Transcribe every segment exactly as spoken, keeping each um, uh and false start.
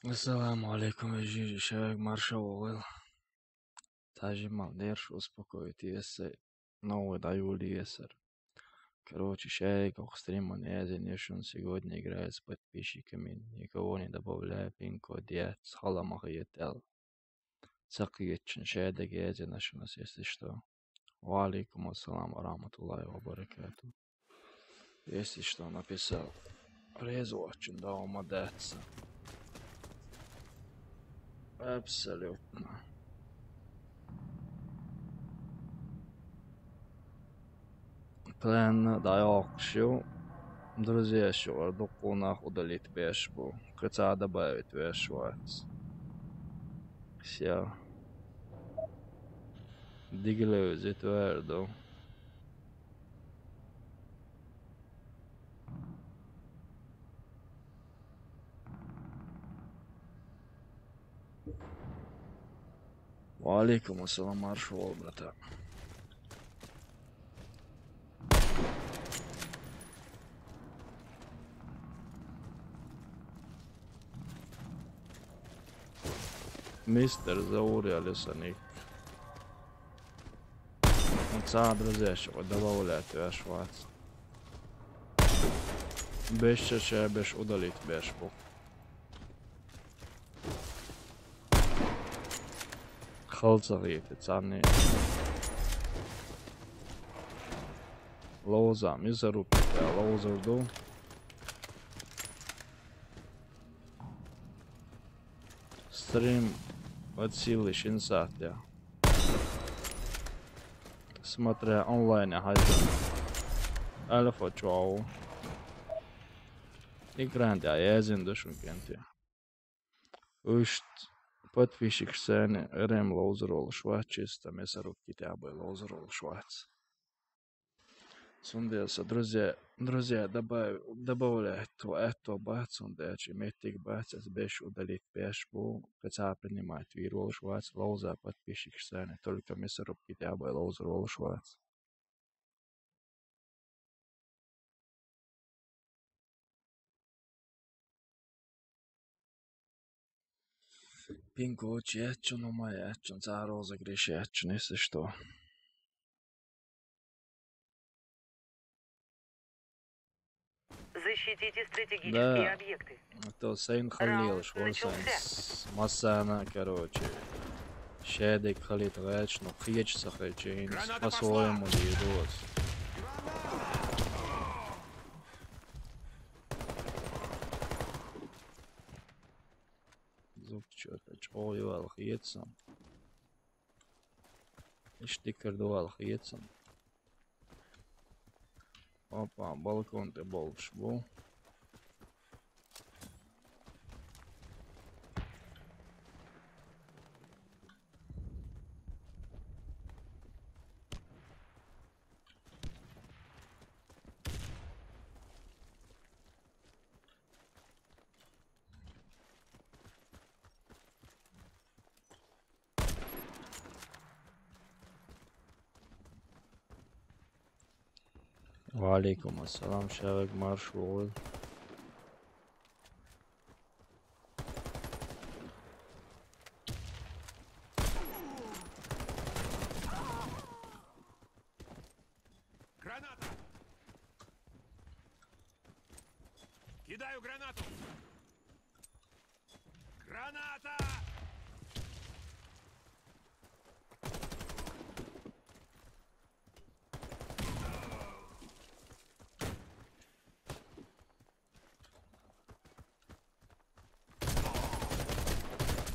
Ассаламу алейкум, вежарий, шуга марша вогӀийла. Тажи мал дерш успокоить еза, новый дӀайолаеза. Короче, шуга оха стриман яздина я шуна: сегодня играю с подписчиками, никого не добавляю, пин-код яц, хала ма хетал. Ца кхетачун шадерг яздина я шуна, если что. Ва алейкум ассалам ва рахматуллахи ва баракату. Если что, написал. Реза воацачун дагӀа ма дац. Абсолютно. План дӀайоккхуш ю. Друзьяш юкъара дуккха нах удалить беш бу. Кхин цхьа добавить веш вац. Всё. Дика левза твердо. Ва алейкум ассалам, марша вогӀийла, братан. Мистер Заур, я лесаник. Цхьа друзьяш юкъа добавлять веш вац. Беш ча ша беш удалить беш бу. Хала ца хета царна. Ловза, мисару пикта ловзар ду. Стрим от силы шин сахьте. Смотря онлайне хьажа. Альфа чоу. Экран тӀа яздина ду шуна кӀентий. Иштта подписчикаш сайна РМ ловзар волуш вац, чисто мисару китабе ловзар волуш вац. Цундела сан друзья, друзья добав-, добавлять аьтто бац, цундела чи меттиг бац, ас беш удалить беш бу, кхин цхьа принимать вийр волуш вац, ловза подписчикаш сайна, только мисару китабе ловзар волуш вац. Пин-код яц шуна, хӀума яц шуна, цхьа розыгрыш яц шуна, если что. Защитите стратегические объекты. А то сайн хала лелаш вара сайн. Массарна, короче, шадерг халийта гӀерташ, но кхеташ ца хилча, по-своему дийр ду ас. Зук чё-то чӀогӀа ю аьлла хета сан. Иштта дикар ду аьлла хета сан. Опа, балкон тӀе болуш бу. Ва алейкум ассалам, шуга марша вогӀийла. Граната! Кидаю гранату! Граната!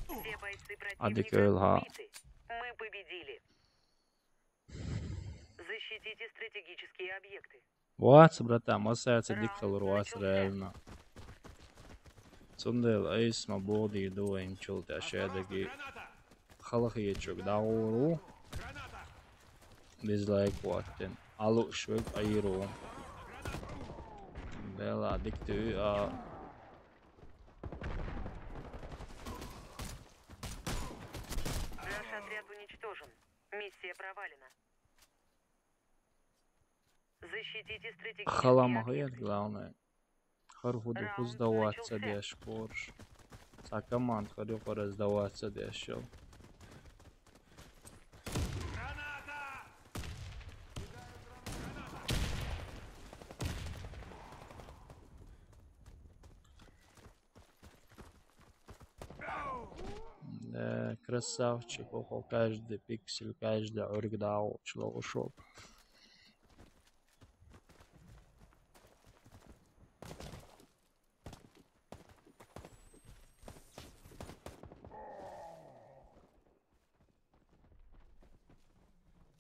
Все бойцы противника убиты. Мы победили. Защитите стратегические объекты. Вац, братан, массаьрца дика хилар вац реально. Цундела айса ма богӀу дийр ду вайначул тӀаьхьа шадерг. Хала хетачуьнга дӀагӀур ву. Дизлайк хӀоттийна. Ӏа лууш верг Ӏийр ву. Дела дика дуьйцу, а. Наш отряд уничтожен. Миссия провалена. Защитите стратегические объекты. Хала ма хета, главное. ХӀара хӀу ду, хӀуза дан вац ца деш, Порш. Цхьа команда хир ю хӀара, сдаваться деш йола. Да, красавчик, охо, каждый пиксель, каждый Ӏург дӀагӀочу лоӀуш волу.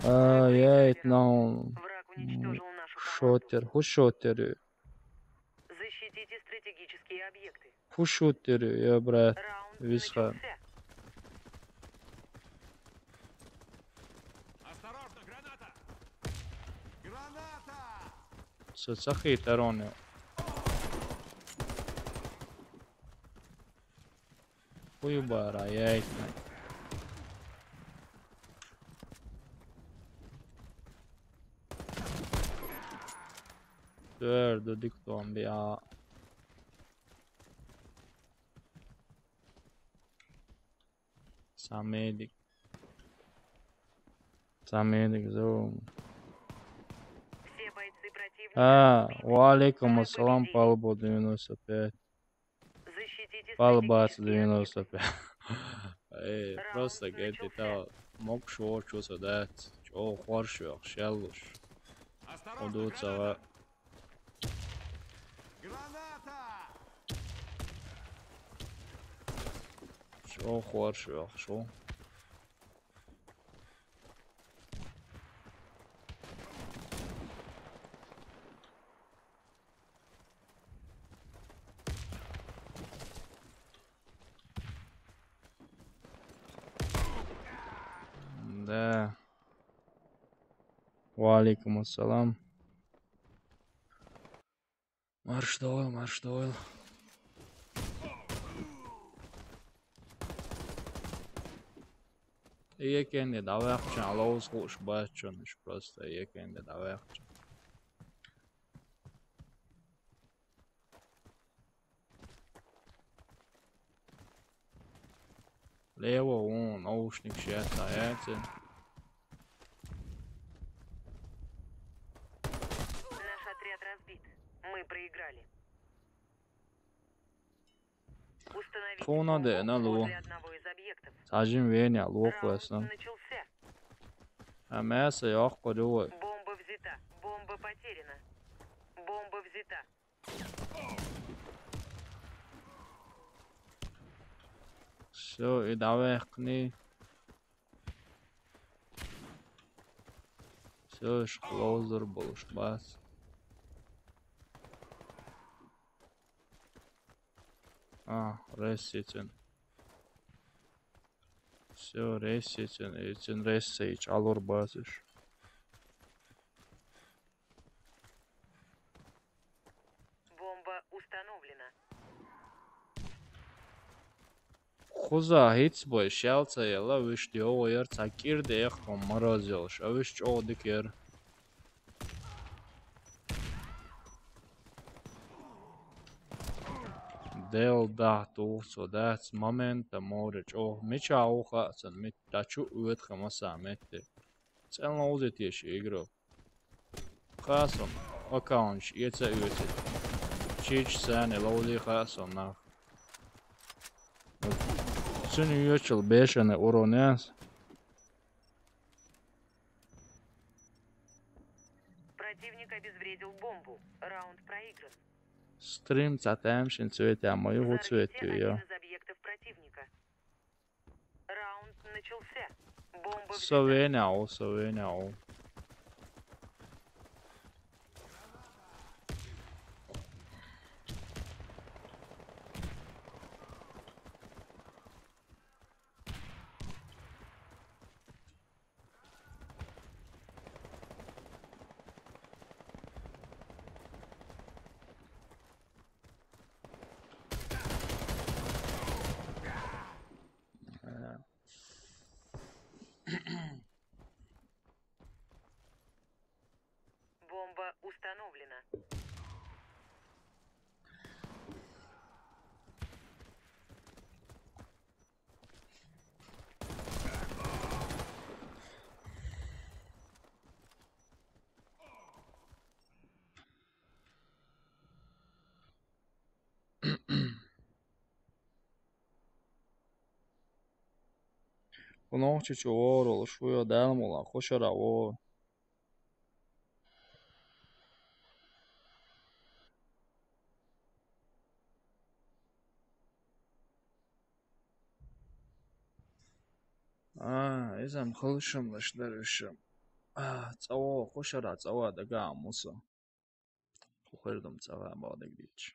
А, я это на Враг уничтожил нашу команду. Шотер. ХӀун шотер ю? Защитите стратегические объекты. ХӀун шотер ю, я брат? Раунд Висха. Начался. Осторожно, граната! Граната! Со ца хитароне. Хуй бара, яйт. Твердо диктом биа. Самедик. Самедик зо. Все бойцы противника А, убиты. Ва алейкум ассалам, Палубо девяносто пять. Защитите Палубац стратегические девяносто пять. Э, просто гетти тал мокшо чувство дать. Чё, хоршо, шеллуш. Удуцава. Чё, хоршо, шо? Да. Ва алейкум ассалам. Марш дойл, марш дойл. Екенде давехчан, лоуз хуш баччон, просто екенде давехчан. Лево, вон, наушник сейчас, а я це. Наш отряд разбит. Мы проиграли. Установить Фона бомбу де, на лу. Возле одного из объектов. Сажим веня, лух Раунд весно. Начался. А мясо я охо. Бомба взята. Бомба потеряна. Бомба взята. Всё, и давай хни. Всё, иш клоузер болуш бац. А, рессицин. Всё, рессицин, ицин рессейч, алур бациш. Бомба установлена. Хуза хӀинц бой шел ца елла, вуьш дегӀо яр, цхьа кӀира дехкон морозилш, а вуьш чӀогӀа дика яр. Дел дахь туху цо дац момента море чӀогӀа. Мича ву хаьа цун, мит-, дӀа чу оьтха маса метте. ЦӀена ловзийта шу игру. Хаьа сон, аккаунташ эца а оьцуьйту. Чийча царна ловзий хаьа сон нах. Цуьнан йоьчул бешана урон яц. Противник обезвредил бомбу. Раунд проигран. Стрим цхьа тамашийна цветя ма ю, хӀун цвет ю, йо? Взорвите один из объектов противника. Раунд начался. Бомба взята. Со веня у, со веня у. Бомба установлена. Кху нохчочо вогӀур волуш ву, йо, Дала мукъалахь, кху шарахь вогӀу. А, иза-м халшамлаш дара уьш-м. А, цӀа вогӀу, кху шарахь цӀа ван дагахь ма ву со. Кху хир ду-м цӀа ван, бакъдерг дийцича.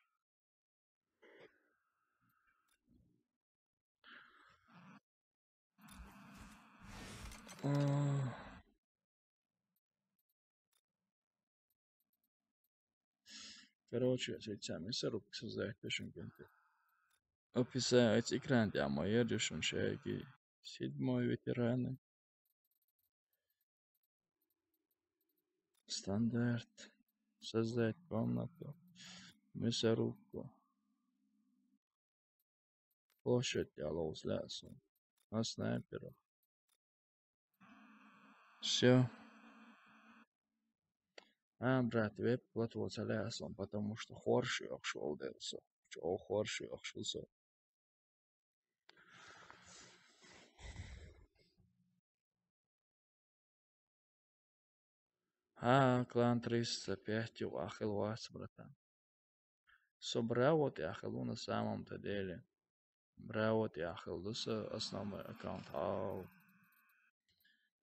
А. Короче, сеца мясорубка создать тешен кенте. Описание. Экран тӀехь ма ерза шуна шайги. Седьмой ветераны. Стандарт. Создать комнату. Мясорубку. Площадь тӀехь ловза лаьа суна. А, снайперах. Всё. А, брат, веб-плато ца лаьа суна, потому что хорша йохуш волу дела со. Чо хорша йохуш ву со. А, клан триста пять юкъахь хилла вац, братан. Со Браво тӀехь хилла ву на самом-то деле. Браво тӀехь хилла ду со основной аккаунт. Ау.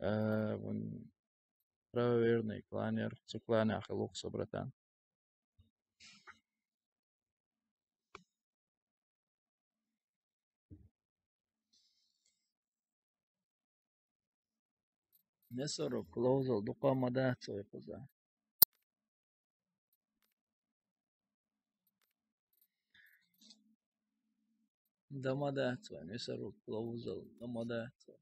Э, вон правоверный кланер, цу кланехь хилла ву со, братан. Мясорубка ловзал дукха ма дац вай кхуза. Да ма дац вай мясорубка ловзал, да ма дац вай.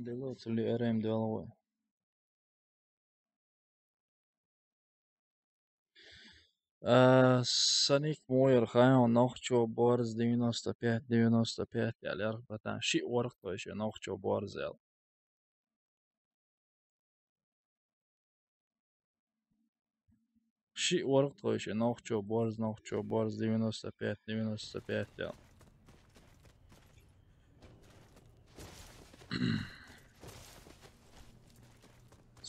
Дело цули эрем дело вай. А, сан ник муйр хайон нохчо борз девяносто пять, девяносто пять ял ярх батан. Ши орх той ши нохчо борз ял. Ши орх той ши нохчо борз, нохчо борз, девяносто пять, девяносто пять ял.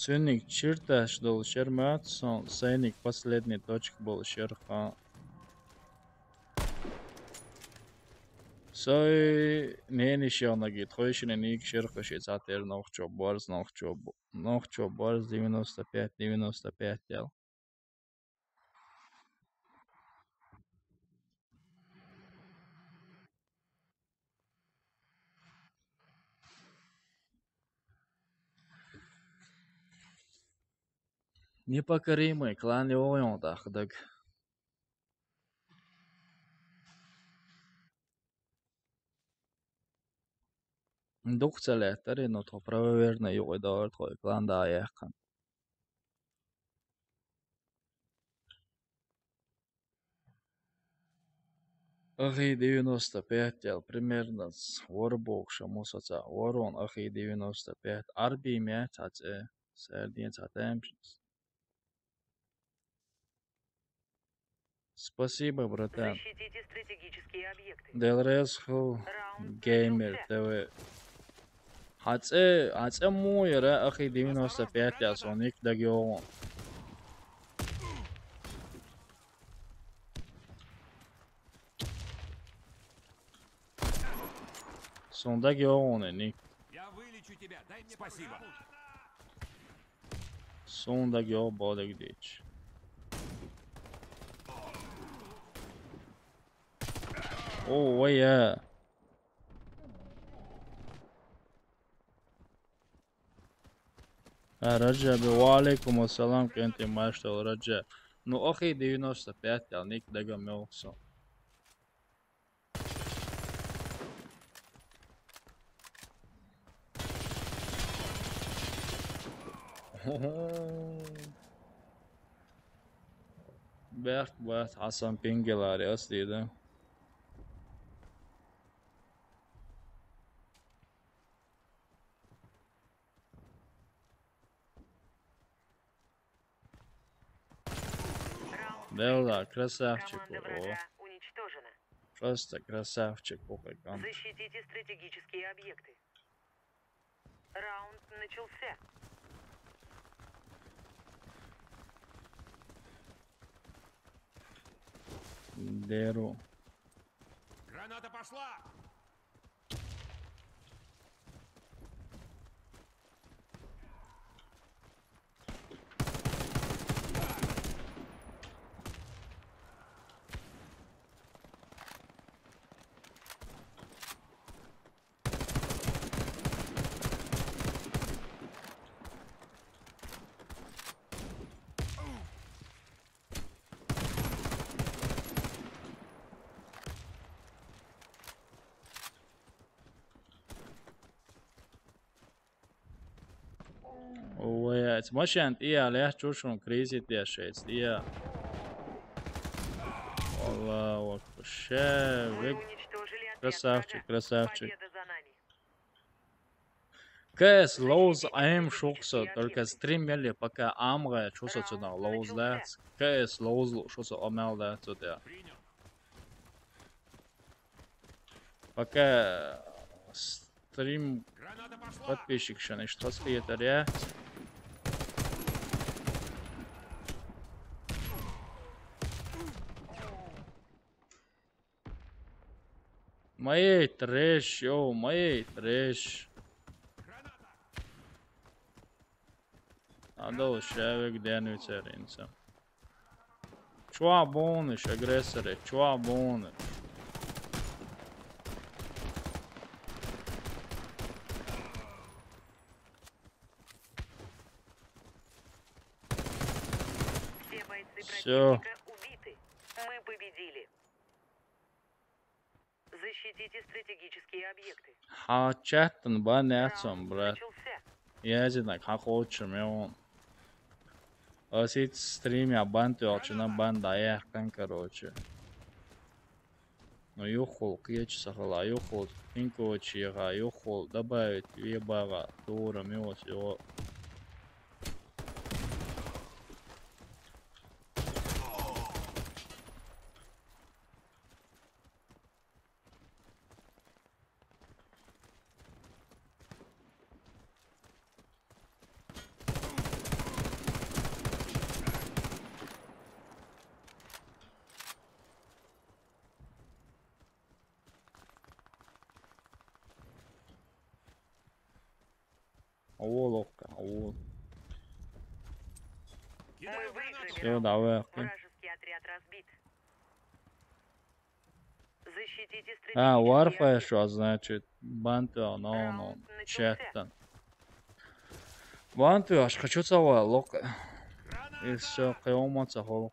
Цуьнниг чирташ долу шер мац сон, сайниг последний точка болу шер хан. Сой нениш йонагит, хойшина ник шер хаши цатер нохчо борз, нохчо бо-, нохчо борз, девяносто пять, девяносто пять ял. Непокоримый клан йогӀун тӀаккха даг. Дукха ца лаьттара, но тхо правоверный юкъа дора тхо и клан да яьккхина. Ахи девяносто пять ял, примерно, с-, вара бохуша мусаца, ворон ахи девяносто пять, Арби мя цаце, сардин цатемпшнс. Спасибо, братан. Защитите стратегические объекты. Делрес ху Раунд Геймер начался. ТВ. Хьан цӀе, хьан цӀе муха яра, ахи, девяносто пять я сон ник даг йогӀун. Сон даг йогӀун ник. Я вылечу тебя. Дай мне Спасибо. Пожалуйста. Суна даг йогӀу боху дагадеъча. О, вай, я. А, Раджаб, ва алейкум ассалам, кӀентий маршалла, Раджаб. Ну, ахи, девяносто пять ял ник дагам йогӀу сон. Бехк бац, Хьасан пингелари ас дийда. Раунд Белла, красавчик. Команда врага уничтожена. Просто красавчик, какой он. Защитите стратегические объекты. Раунд начался. Деру. Граната пошла! Ой, ма šeit, jā, lēš čušun krīzit, jā, šeit, jā. Аллаху акбар. Ше, красавчик, красавчик. К С лоуз айм шухса, только стрим мели пока амга чуса цуна лоуз да. К С лоуз шуса омел да цутя. Пока стрим подписчик шаны что скиетер, я. Моей трэш, йоу, моей трэш. Надо лучше вигденуться ринца. Чуа бонус, агрессоры, чуа бонус. Все бойцы Всё. Противника убиты. Мы победили. Защитите стратегические объекты. Ха, чаттан бан яцам, брат. Раунд начался. Язинак, ха, хочем, я вон. Осит стрим, я бан тёлчина, бан да, я кан, короче. Ну, юхул, кьечи сахала, юхул, инкочи яга, юхул, добавить, вебага, дура, миос, его. Овол окка, овол. Мы выиграли. Всё, раунд. Давай, окей. Вражеский отряд разбит. Защитите стратегические объекты. А, Warfare шо, значит, бан тёл, но, но, раунд начался. Чаттан. Бан тёл, аш хочу цава лок. И всё, кьёма цахол.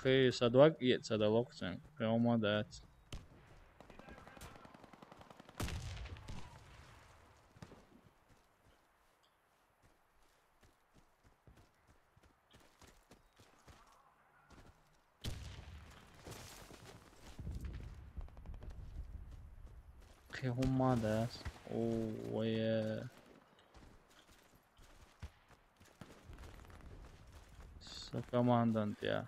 Хи, садвак, е, садалок цен. Кьёма дац. Кьёма дац. О, е. Са командан тя.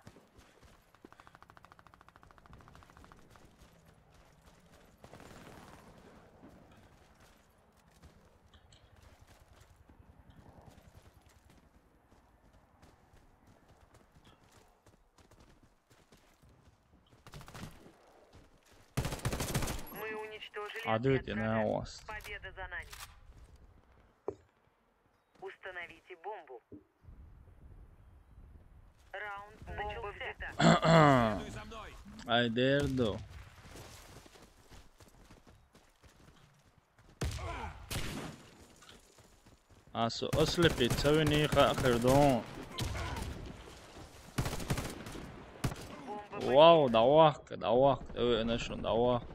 Мы уничтожили отряд врага. А, дайте на вас. Победа за нами. Установите бомбу. Раунд начался. Бомба взята. Следуй за мной. Ай, дерду. Асу ослепить, цавини ха ахирдон. Вау, давахка, давахка, э, нашо, давахка.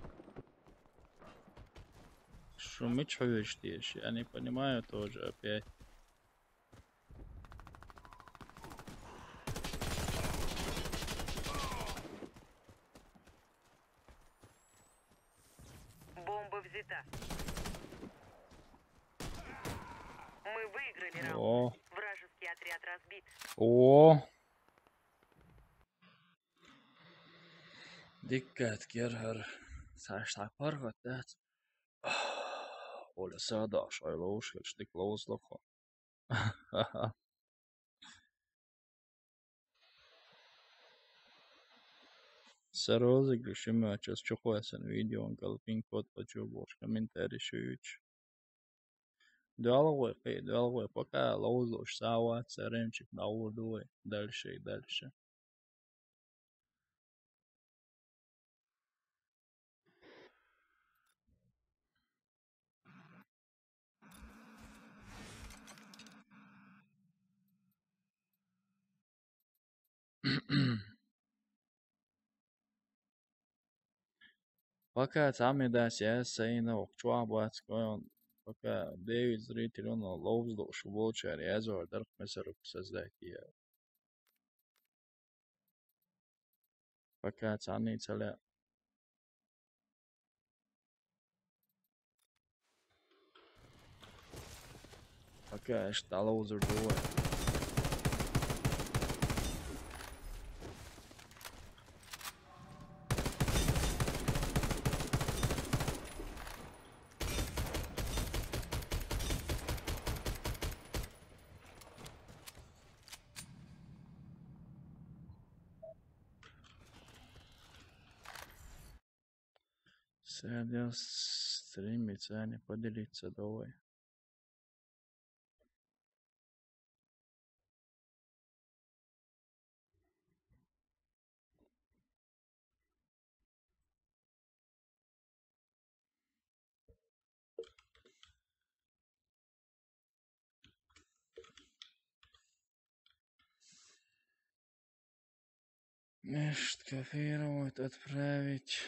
Шумич хвештеш, я не понимаю тоже опять. Бомба взята. Мы выиграли раунд. О. Вражеский отряд разбит. О. Дикка кер хӀара. Цхьаьш цхьа паргӀат дац. Оля садаш, ой, ловушка, дика ловзлохо. Са розыгрыш ю ма, час чу кхоьссина видеон кӀал пин-код почувствовал, комментарий шуьйчу. ДоьлгӀой, кхе, доьлгӀой, пока ловзуш сават, саремчик дӀагӀур ду вай. Дальше, дальше. Пока цхьаммо дац яьсса, сайна охьа чохь бац, кхойн, пока девять зрителей, но ловзуш болчара яьзор дарх месарг создать е. Пока цхьанний ца лаьа. Окей, аш дӀаловзур ду вай. Садя стримит, Саня, поделиться давай. Мешт копировать, отправить.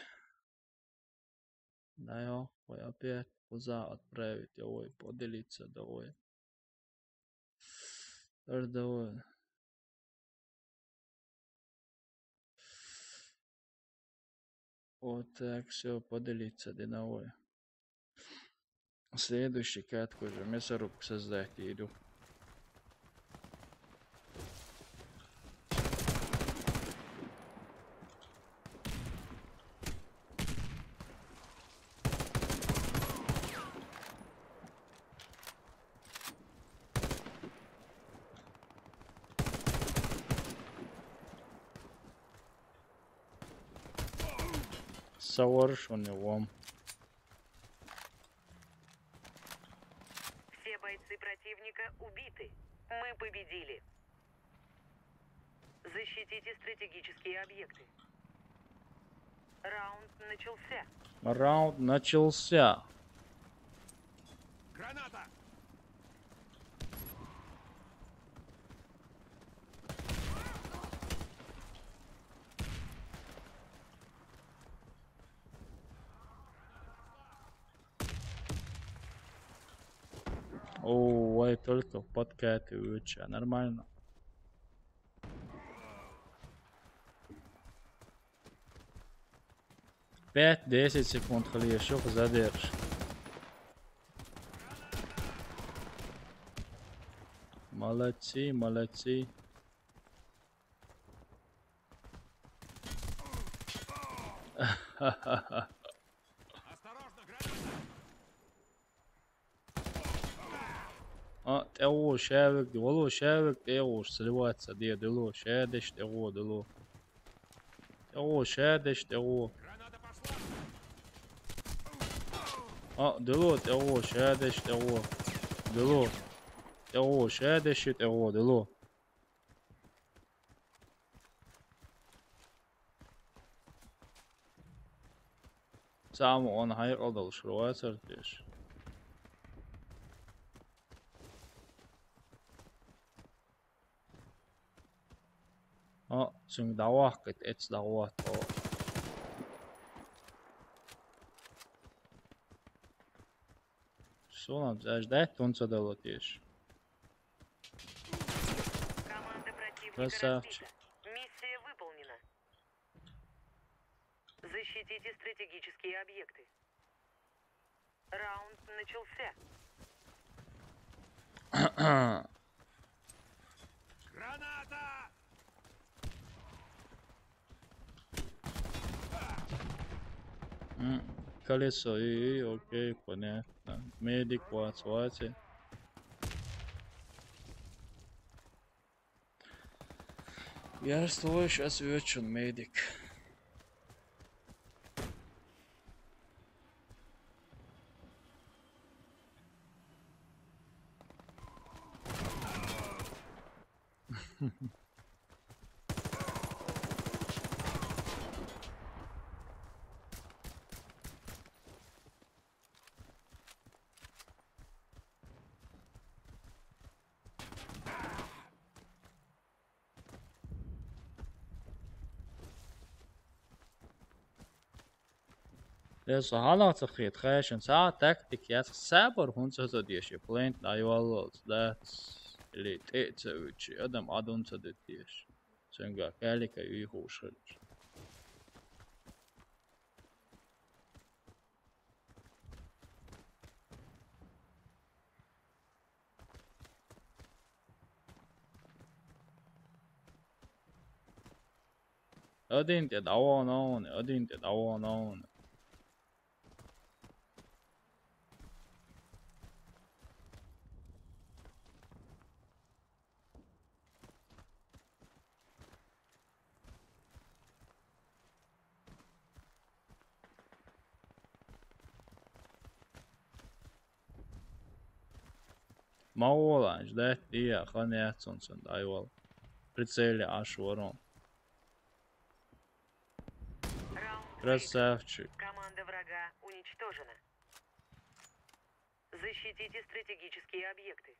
Да, ё, ой, опять куда отправить, ё, ой, поделиться, да, ой. Р Д В. Вот так, всё, поделиться, да, ой. Следующий катку уже мясорубку создать иду. Совершённый лом. Все бойцы противника убиты. Мы победили. Защитите стратегические объекты. Раунд начался. Раунд начался. Граната! О, вай, только подкаты выча. Нормально. Пять-десять секунд хиле шу задержка. Молодцы, молодцы. А, тӀегӀо, шаверг, вало, шаверг, тӀегӀо, сливаться, де, дало, шадеш, тӀегӀо, дало. ТӀегӀо, шадеш, тӀегӀо. А, дало, тӀегӀо, шадеш, тӀегӀо. Дало. ТӀегӀо, шадеш, тӀегӀо, дало. Цхьа а ма вон хьайкъал долуш вацара теша. А, цуьнга дӀаваккхийта, эцу дӀагӀотто. Суна даьш даьтта хӀунда ца дало теша? Команда противника Красавчик. Разбита. Миссия выполнена. Защитите стратегические объекты. Раунд начался. Граната! Колесо, и, и, окей, понятно. Медик вац, вац. Я стой, щас вычун медик. Леза, хьалаца хет, хешан, ца тактик яц, сабар хун ца задеш, плент айваллалц, да, или те ца учи, адам адун ца детеш. Ценга калика юй хуш хелч. Один те давон он, один те давон он. Ма олан, ждать, дия, хан яцун сан дайвал. Прицеле аш ворон. Раунд выигран. Красавчик. Команда врага уничтожена. Защитите стратегические объекты.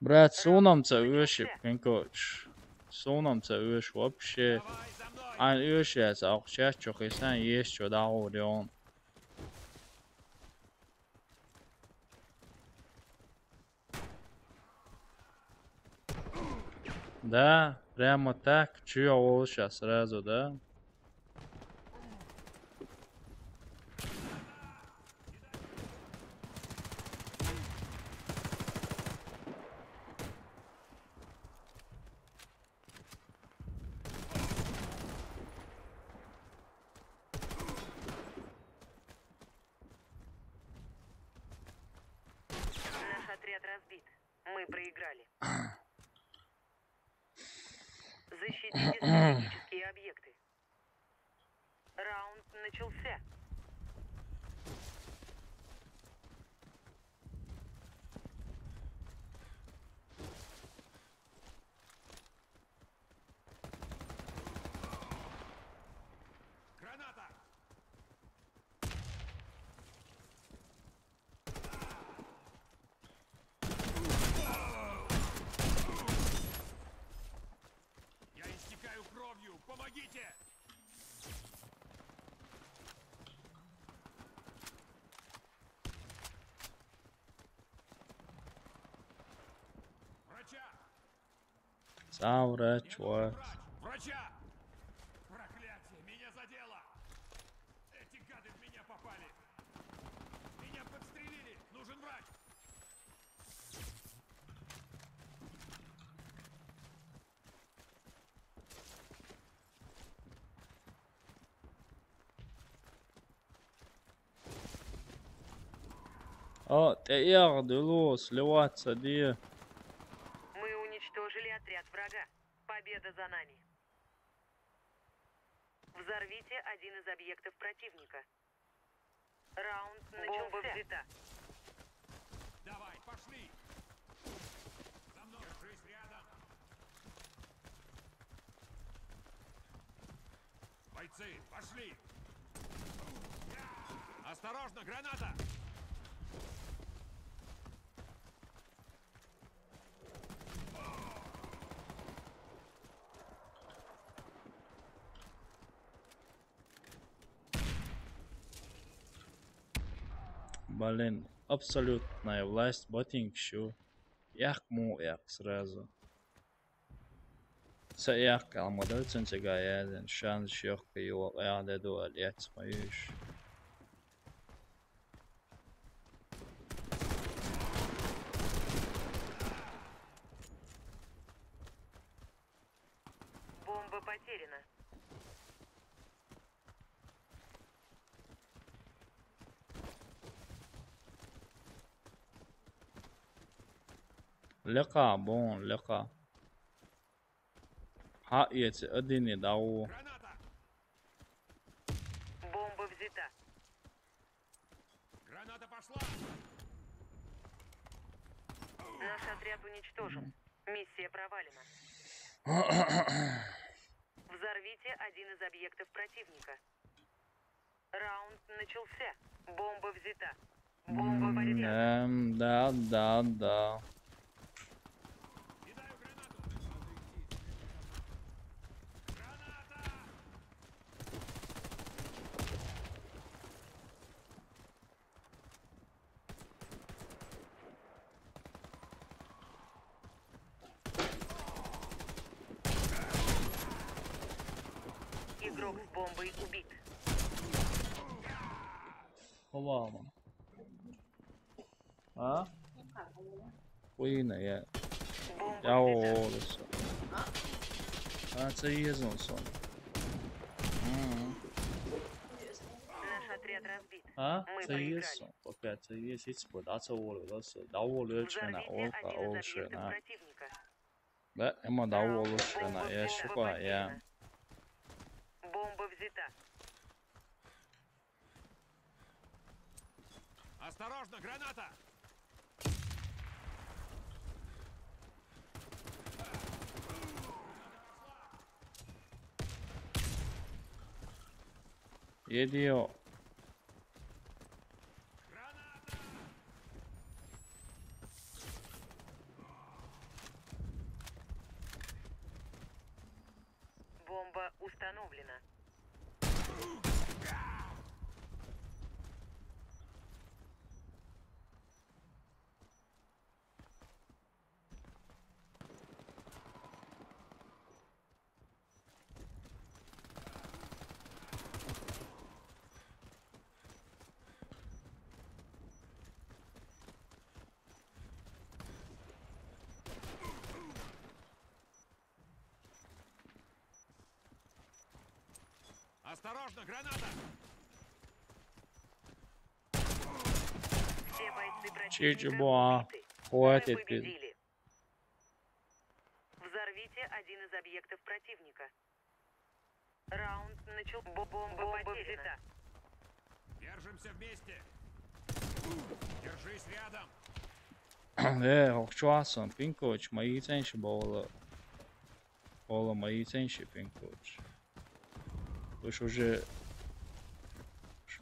Брат, сунам ца уйоши, кенкоч. Сунам ца уйош вообще. Ан уйоши яц, ах чач чо хисан, еш чо дагу рион. Да, прямо так, чё я щас сразу, да? Наш отряд разбит. Мы проиграли. Защитите стратегические объекты. Раунд начался. Граната! Я истекаю кровью! Помогите! Врача! Сам врач, вот. Врача! Проклятие, меня задело! Эти гады в меня попали! Меня подстрелили! Нужен врач! О, те я дулу сливаться, ди. Мы уничтожили отряд врага. Победа за нами. Взорвите один из объектов противника. Раунд начался. Бомба взята. Давай, пошли! За мной! Держись рядом! Бойцы, пошли! Осторожно, граната! Блин, абсолютная власть, ботинг щу. Ях му ях сразу. Са ях калмадал цунцега язен, шан шёх кыйуа ях деду аль яц моюш. Бомба потеряна. Лекха, бон, лекха. Хьаэца адини дӀагӀо. Бомба взята. Граната пошла! Наш отряд уничтожен. Миссия провалена. Взорвите один из объектов противника. Раунд начался. Бомба взята. Бомба взята. Эм, да, да, да. Игрок с бомбой убит. Hold on. А? Хуйна, я. Бомба взята. О, да всё. А, це є зон сон. Мгм. Наш отряд разбит. А? Мы проиграли. Це є зон. Опять, це є сіць спорт. А це волю, да, всё. Да, волю, чена, Взорвите о, один из о, объектов чена. Противника. Да, ема да, волю, чена, я, сука, я. Бомба взята. Осторожно, граната! Идиот. Бомба установлена. Осторожно, граната! Все бойцы противника Чичибуа. Убиты. Хватит, Мы победили. Взорвите один из объектов противника. Раунд начал. Бо- Бомба потеряна. Держимся вместе. Держись рядом. Э, охчуасан, Пинкович, мои ценщи бовла. Ола мои ценщи, Пинкович. Уж уже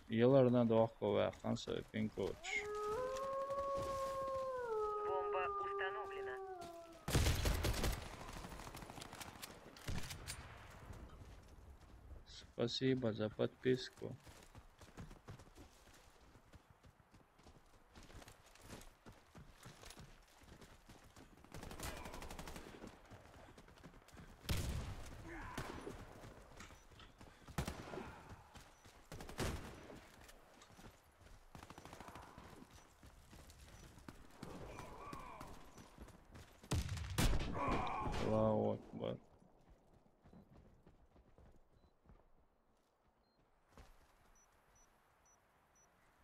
еларна дохко вахтан сай, Пинкович. Бомба установлена. Спасибо за подписку. Аллаху акбар.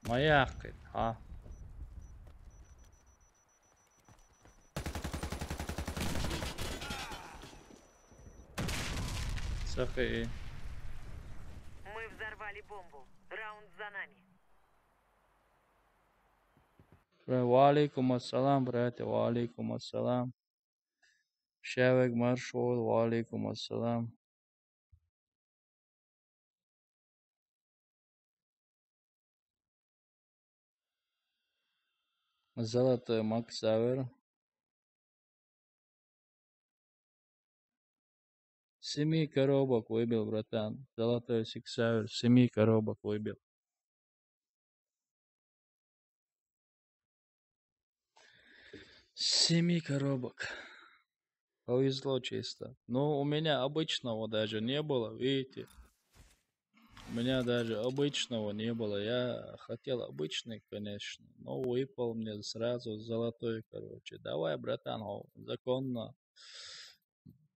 Ма яхъид, хӀа? Сахи. Мы взорвали бомбу. Раунд за нами. Ва алейкум ассалам, братья, ва алейкум ассалам. Шавек маршал, ва алейкум ассалам. Золотой Макс Савер. Семи коробок выбил, братан. Золотой Сиксавер, семи коробок выбил. Семи коробок. Повезло чисто. Но у меня обычного даже не было, видите. У меня даже обычного не было. Я хотел обычный, конечно, но выпал мне сразу золотой, короче. Давай, братан, о, законно.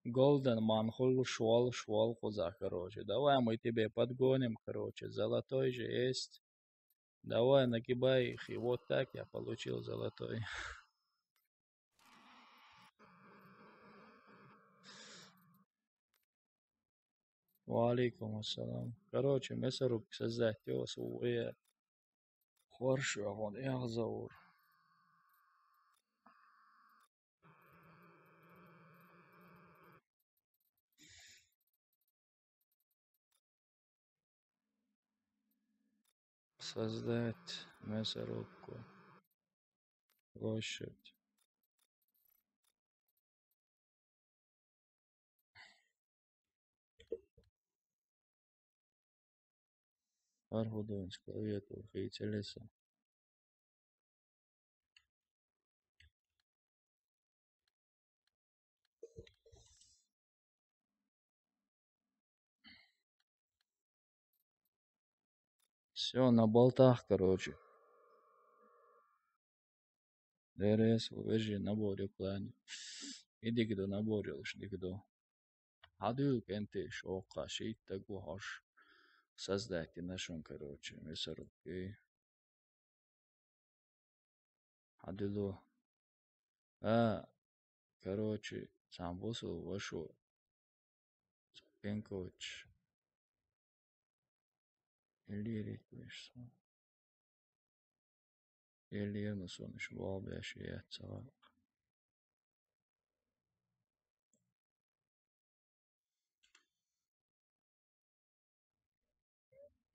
Голден манхул швал, швал коза, короче. Давай мы тебе подгоним, короче. Золотой же есть. Давай, нагибай их. И вот так я получил золотой. Ва алейкум ассалам. Короче, мясорубка создать делать, у, э, хорошо, он, я заур. Создать мясорубку. Площадь. Аргудовинск, клавиатура, хи, телеса. Всё, на болтах, короче. Дерес, вежи набор юклани. Иди гидо набор юлш, иди гидо. Хьадуьйла кӀентий шоккха, шийтта гу хьош. Создать дина шун, короче, мясорубки. Хьадуьлу. А, короче, цхьан бусул вашу. Пенкович. Лирик веш сон. Эллиена сон иш валбеш яц цавакъ.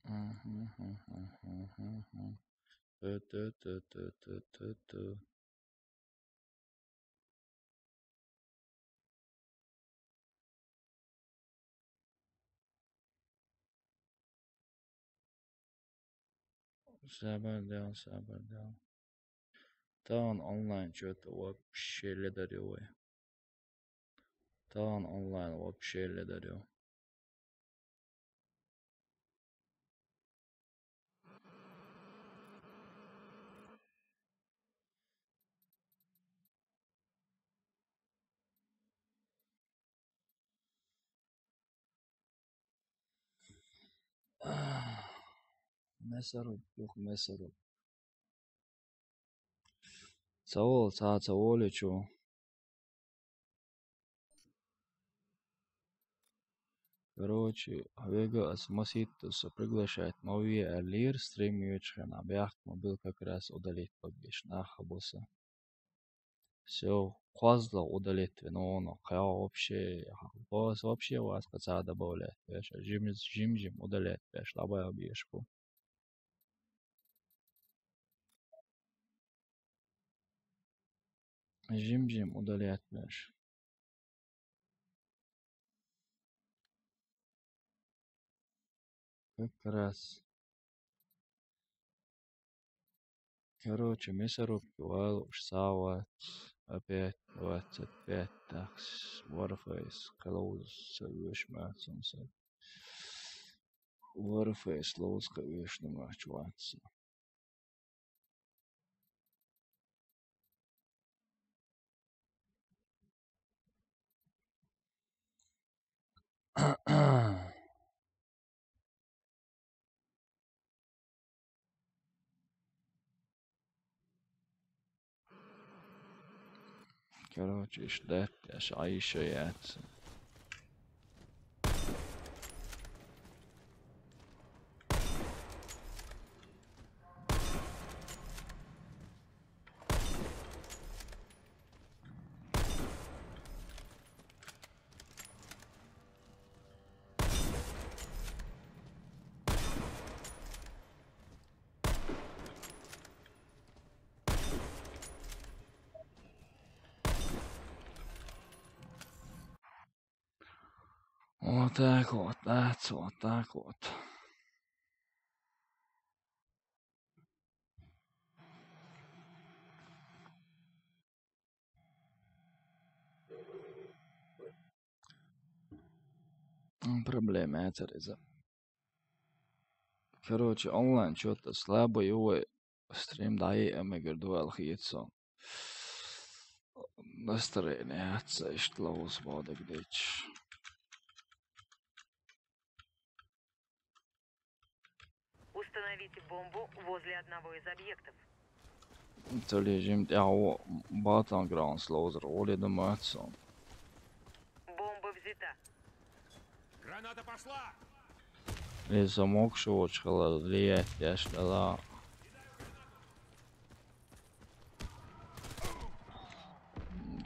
Мгм, мгм, мгм, мгм. Ту, ту, ту, ту, ту, ту, ту. Сабар дел, сабар дел. Тахан онлайн чё-то вообще ледарёвый. Тахан онлайн вообще ледарёв. Мясоруб, юх, мясоруб. Цавол, ца, цаволе чё. Короче, вега ас маситтуса приглашать ма ве аллир, стрим ючхена, бяхк ма был как раз удалить побеш, наха буса. Всё, кхозла удалить ве, но, но, кхя вообще, бос вообще вас каца добавлять, веш, жим, жим, жим удалять, веш, лабай объешку. Жим-жим удалять мяш. Как раз. Короче, мясорубки вал уж сава. Опять двадцать пять, так, с-, Warface, Close, Solution, Matson, Warface, Close, конечно, матч, Watson. Короче, ждать, аж Аиша яц. Вот так вот, that's вот так вот. М, проблема это из-за. Короче, онлайн чё-то слабый, увы, стрим, да, и эмигр дуэл хитсон. Настроение отца, что лоус бодок дичь. Установите бомбу возле одного из объектов. Целый жим, я, о, Battlegrounds лоузер, оли да мэтсон. Бомба взята. Граната пошла! Иза могуш волчу хилар лиэттеш дала.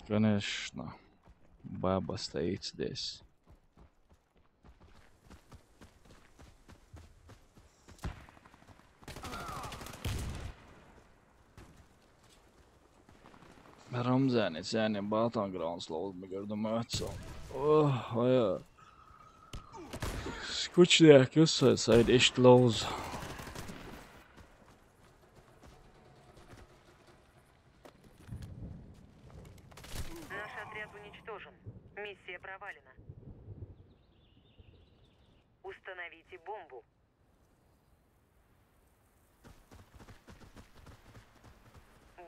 Конечно. Баба стоит здесь. Рамзани, сени Battlegrounds ловзу ма гардам ацо. Ох, ая. Скучная кыса, сайд ишт ловзу. Наш отряд уничтожен. Миссия провалена. Установите бомбу.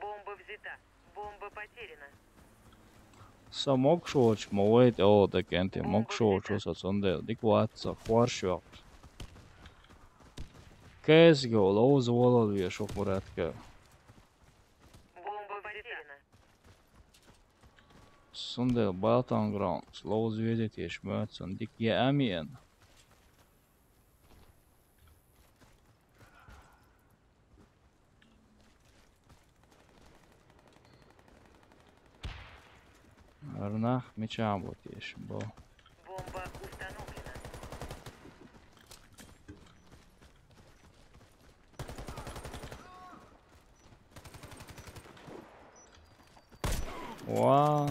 Бомба взята. Бомба потеряна. Са могуш волчу ма вайта ола дакенти, могуш волчу са цундела дика вац ца хорш векъ. Кэс го ловзу волал веш ву хуратка. Бомба потеряна. Цундела Battlegrounds ловзу везетеш моьтту сан дика я амиен. Арнах мича бу теш бу. Бомба установлена. Ва.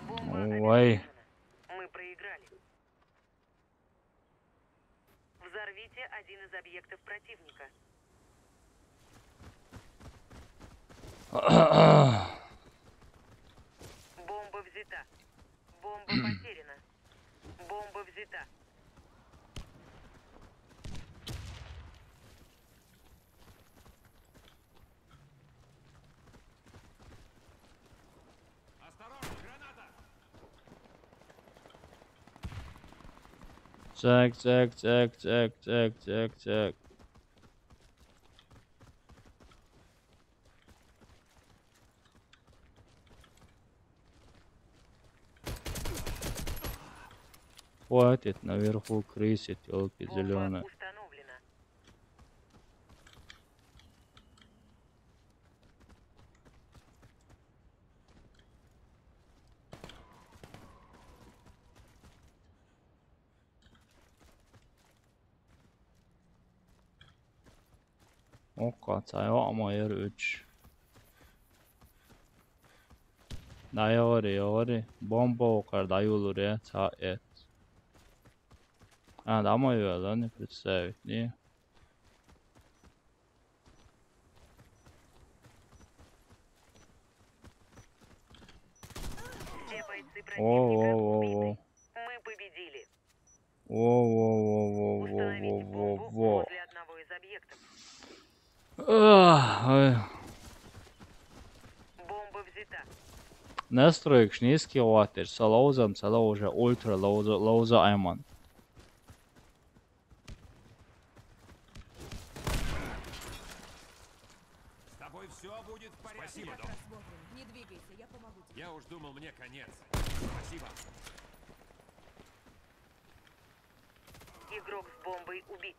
Бомба Ой. обезврежена. Мы проиграли. Взорвите один из объектов противника. Бомба взята. Бомба потеряна. Бомба взята. Осторожно, граната! Так, так, так, так, так, так, так. Хватит, наверху крысит, елки Бомба зеленые. Установлена. Окко, цай окмо ер үч. Да, йори, йори. Бомба окар, да, юлур, я, ца эт. А, да, ма юла, не представить, не. Все бойцы О, о, противника о, убиты. о. Мы победили. Во, во, во, во, во, Установите во, во, бомбу во. Возле одного из объектов. Ах, ой. Бомба взята. Настройкаш низкий хватит, са ловзам, са ловза, ультра ловза, ловза айман. С тобой все будет в порядке. Спасибо, Как док. раз вовремя. Не двигайся, я помогу тебе. Я уж думал, мне конец. Спасибо. Игрок с бомбой убит.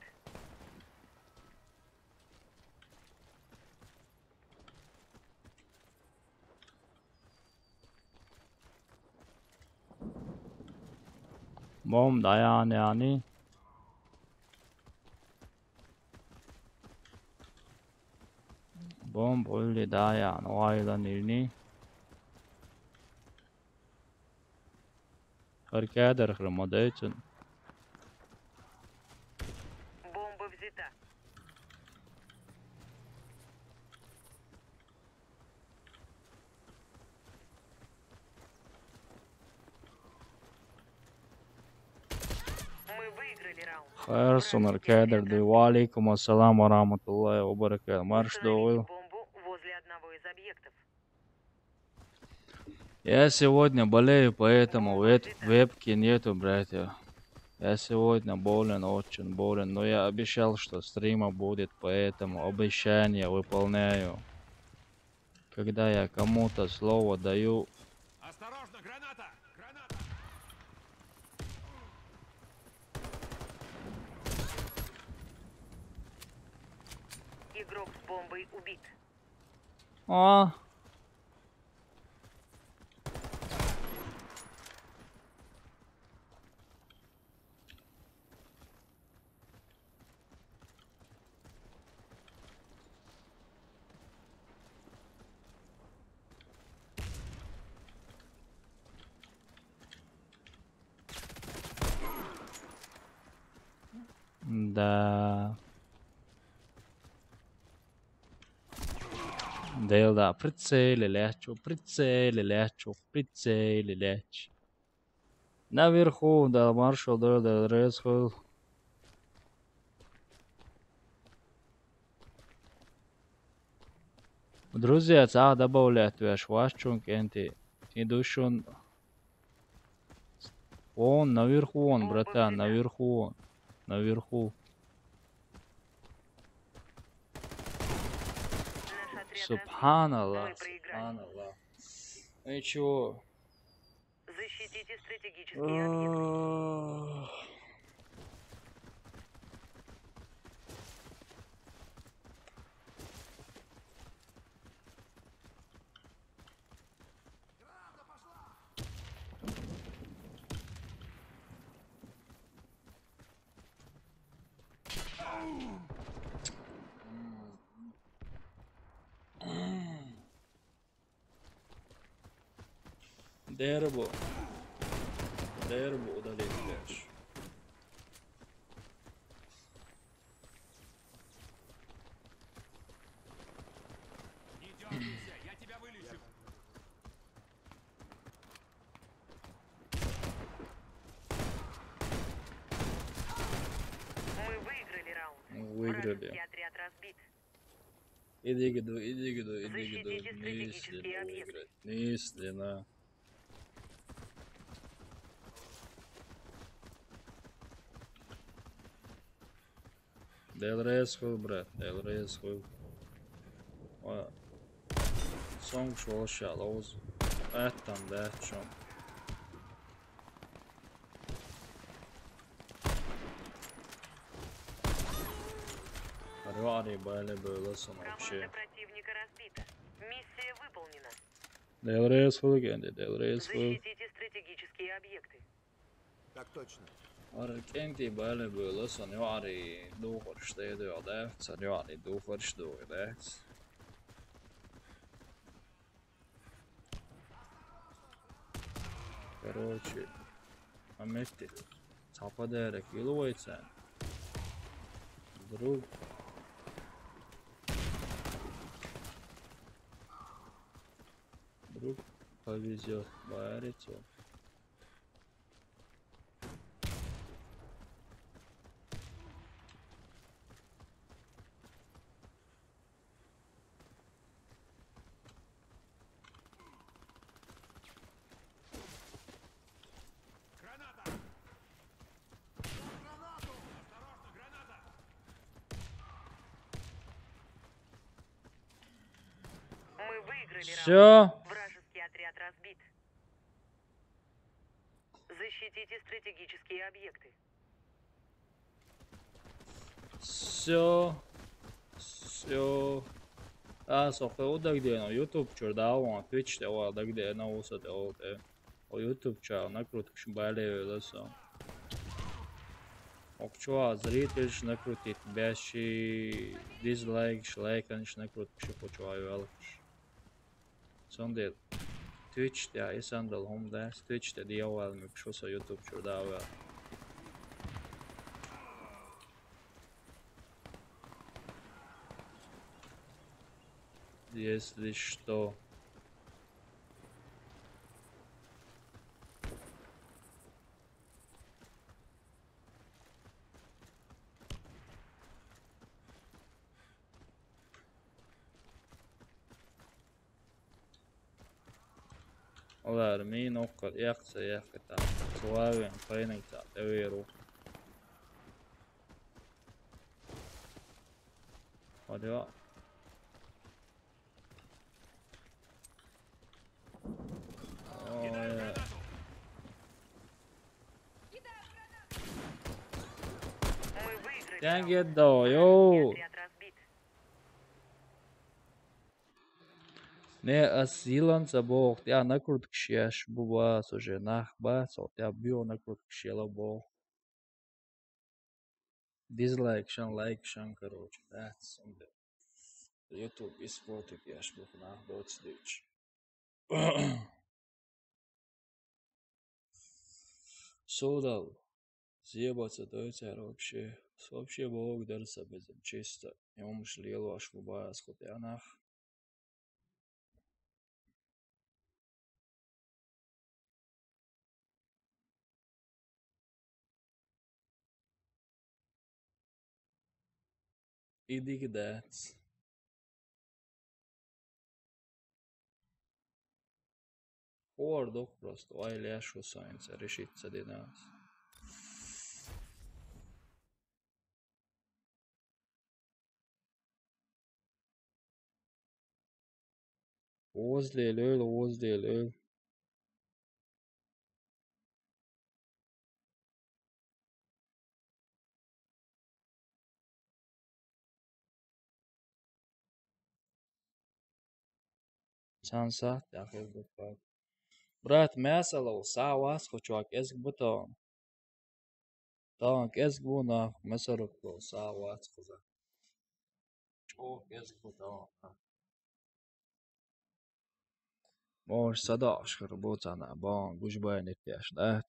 Бом, даян, яни. Бом, булли, даян, вайла, нилни. Харкадар храмадайцун. Бомба взята. Мы выиграли Херсонер кедр ди. Ва алейкум ассалам ва рахматуллахи ва баракатух. Марш догил. Я сегодня болею, поэтому веб- вебки нету, братья. Я сегодня болен, очень болен, но я обещал, что стрима будет, поэтому обещание выполняю. Когда я кому-то слово даю. Осторожно, граната! Граната! Игрок с бомбой убит. А. Да. Делда, прицеле лячу, прицеле лячу, прицеле лячу. Наверху, да, маршал, да, да, ресхол. Друзья, ца добавлять ваш, ваш чунг энти. Идущун. Вон, наверху он, братан, наверху он. Наверху. Субханаллах, субханаллах. Ну и чего? Защитите стратегические объекты. Дербу. Дербу удалить, блядь. Не дёргайся, я тебя вылечу. Мы выиграли раунд. Мы выиграли. Вражеский отряд разбит. Иди, иду, иди, иду, иди, иду. Защитите стратегические объекты. Низ, низ, низ, низ. Делрез хуй, брат, делрез хуй. О. Сонг шуолша лоуз. Эттан да чом. Ари баалай буоллун вообще. Команда противника разбита. Миссия выполнена. Делрез хуй гэнди, делрез хуй. Защитите стратегические объекты. Так точно. Ари кэнди баалай буоллун, сон юари дуухарш дээдэ, да? Сон юари дуухарш дуу, да? Короче, а метти. Сапа дээрэ килуэйца. Вдруг. Вдруг повезёт. Барицо. Мы выиграли раунд. Всё. Вражеский отряд разбит. Защитите стратегические объекты. Всё. Всё. А, сохэ удагдэн, о, YouTube чур да, о, Twitch тэ, о, удагдэн, о, уса тэ, о, тэ. О, YouTube чур, накруткаш баалай буоллун сон. Охчуа зрительш накрутит, бэши дизлайкш, лайканш накруткаш, охчуа юалкаш. Сонде Twitch тэ, исандал хом да, Twitch тэ диавал мик шуса YouTube чур да, о. Если что. Олар мин оккар яхса яхта. Славен пайныг та эверу. Хадё. Ой. Тянь геддо, йоу. Не, аз зилан са бохт, я накрутка шеш, бу бас уже нах бас, вот я бил накрутка шела бохт. Дизлайк шан, лайк шан, короче, да, сунде. YouTube испортит, я ж бухна, доцдыч. Содал. Зебаца дойцар вообще. Вообще бог дарса безем чисто. Ёмш лелош бубас хутянах. Иди кидац. Хор док просто, ай ляшу сайнца решится динас. Оздел өл, оздел өл. Сан сахт ахир гуппак. Брат, мясо лоу, савас, хочуак, эск бутон. Танк эск бу нах, мясо рукто, савас, хоза. Чо, эск бутон. Мож садаш хыр буцана, бон, гужбай нетяш, да?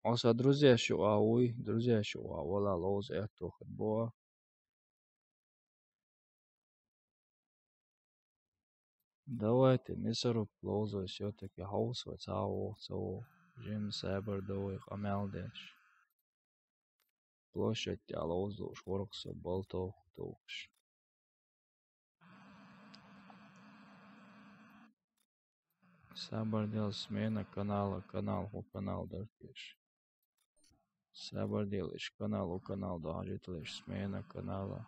Оса друзья шу ауй, друзья шу аула лоз это ход бо. Давайте, мясо рукто, лоз, всё-таки хаус ва цао, цао. Жим сабар давай, камел деш. Площадь тя лоз, шворксо, болтох, тохш. Сабардел смена канала, канал ху канал дартиш. Сабардел иш канал у канал дажиталиш смена канала.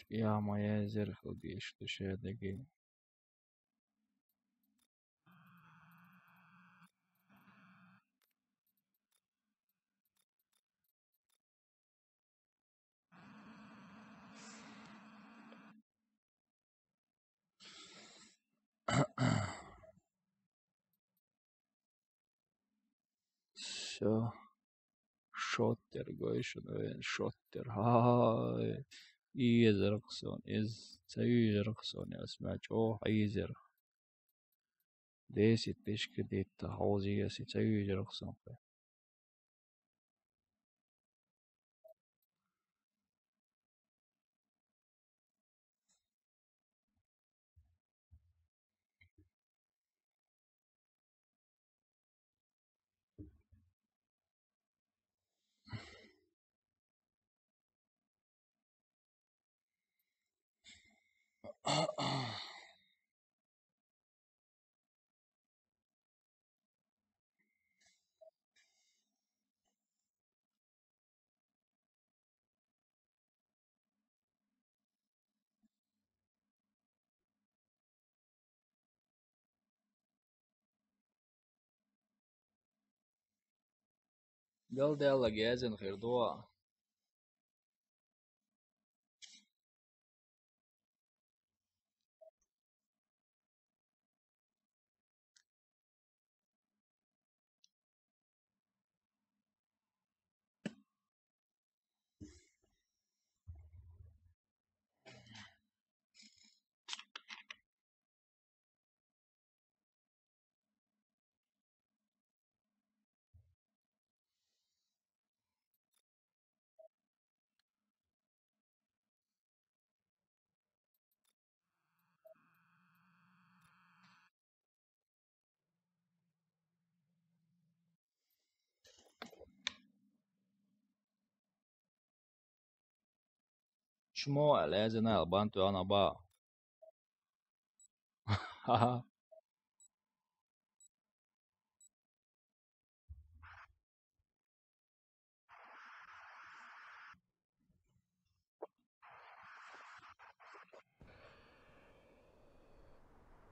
Я моя зерхал диш тушедеги. Всё. Шоттер, гойшун, шоттер. Ай. Изерксон, из, цаюзерксон, я смяч. О, изер. Десять тысяч кредит, хаузигаси цаюзерксон. Галдала гезен хирдуа. Шмуэл, я знаю, бан ту ана ба. Ха-ха.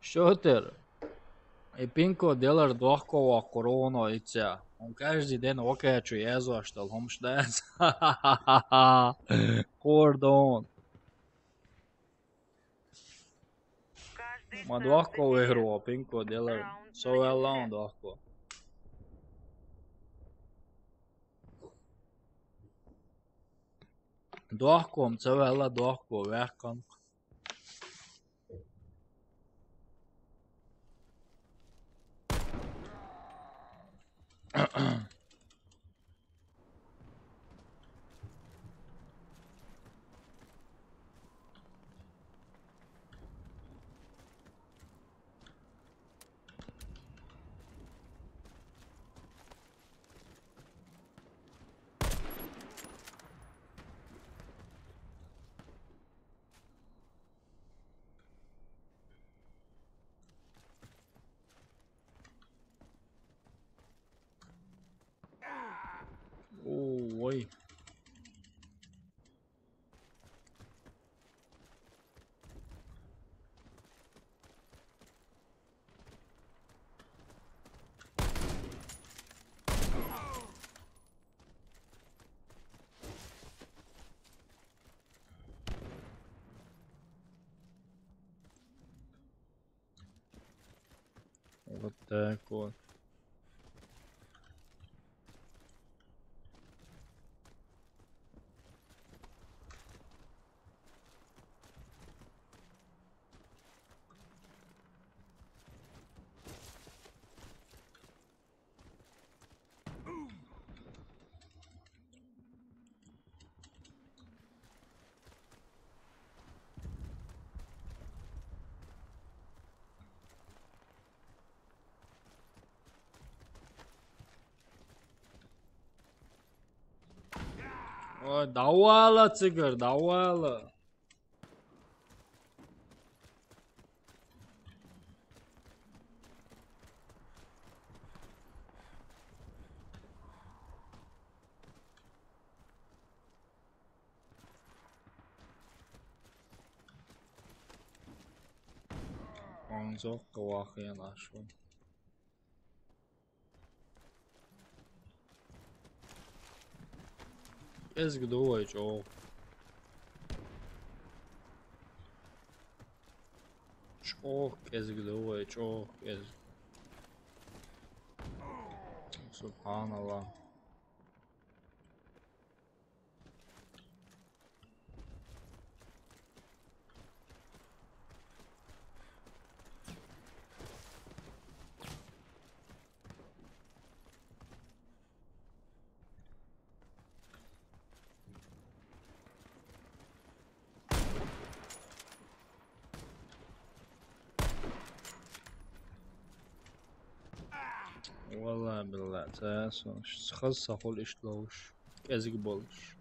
Шотер. И пинко делар дохко ва корона ица. Он каждый день окей, чу езо, что ломшдац. Кордон. Ма дохко выиграл, пинко делар. Со вела он дохко. Дохко, ам со вела дохко, вехкан. Ой. Вот так вот. Ой, давай ла, цигар, давай ла. Онзо кавахен ашван. Эзг дувай чох. Чох эзг дувай, чох эзг. Субханаллах. Валла, билла, цасон, хаз сахул ишлауш, кезиг болуш.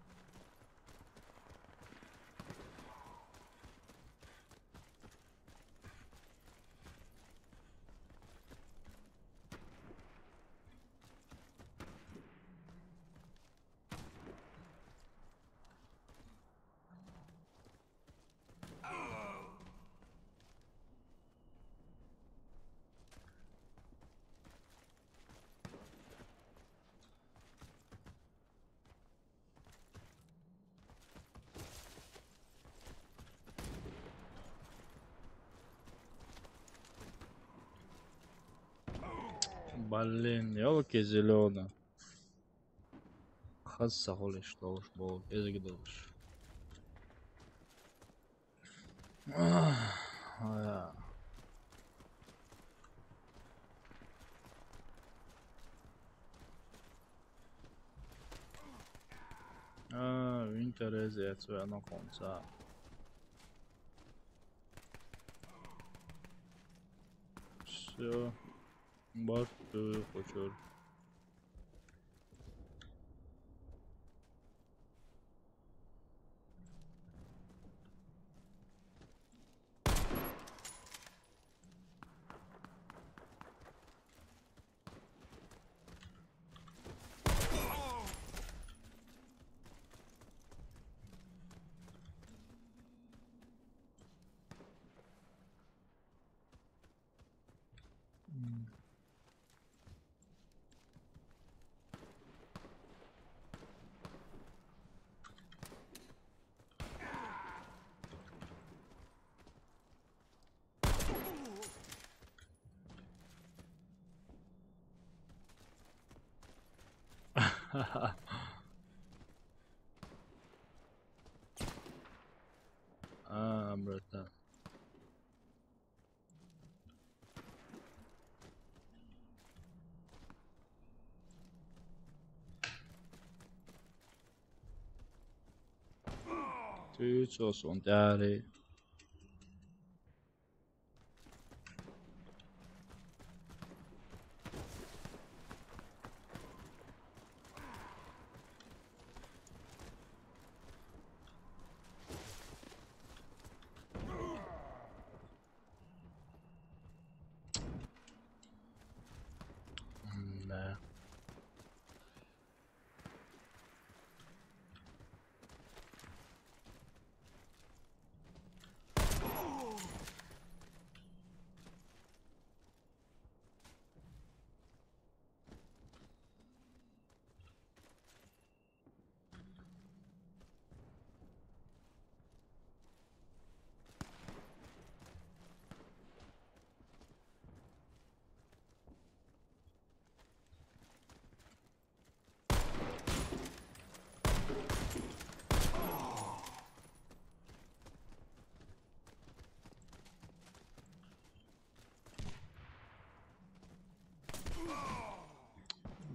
Блин, ёлки зелёные. Хаз сахул ишлауш бол, эзиг долуш. Ах, ая. А, винтер эзе цвена конца. Всё. Барту хочур. А, братан. Ты чё, Сунтяри? Да.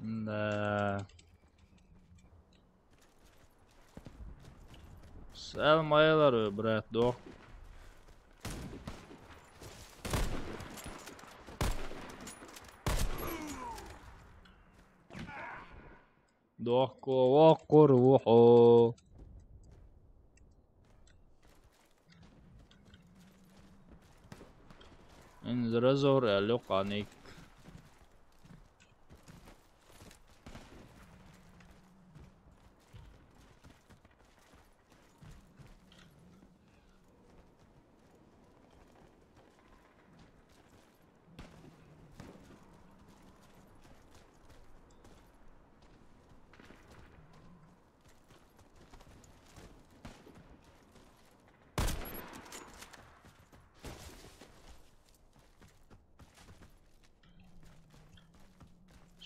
Да. Сәл майылар, брат, дох. Дох, кулак кур, уху. Эн зразор әлі қаник.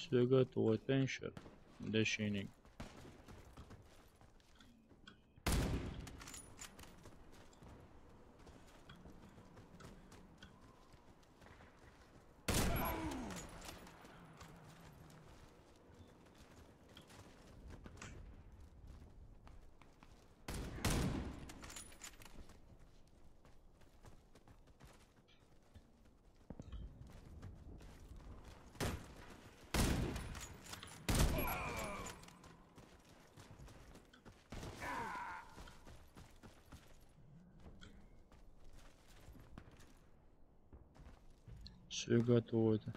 Сөгөт уотеншер. Дэшининг. Сөгөт уота.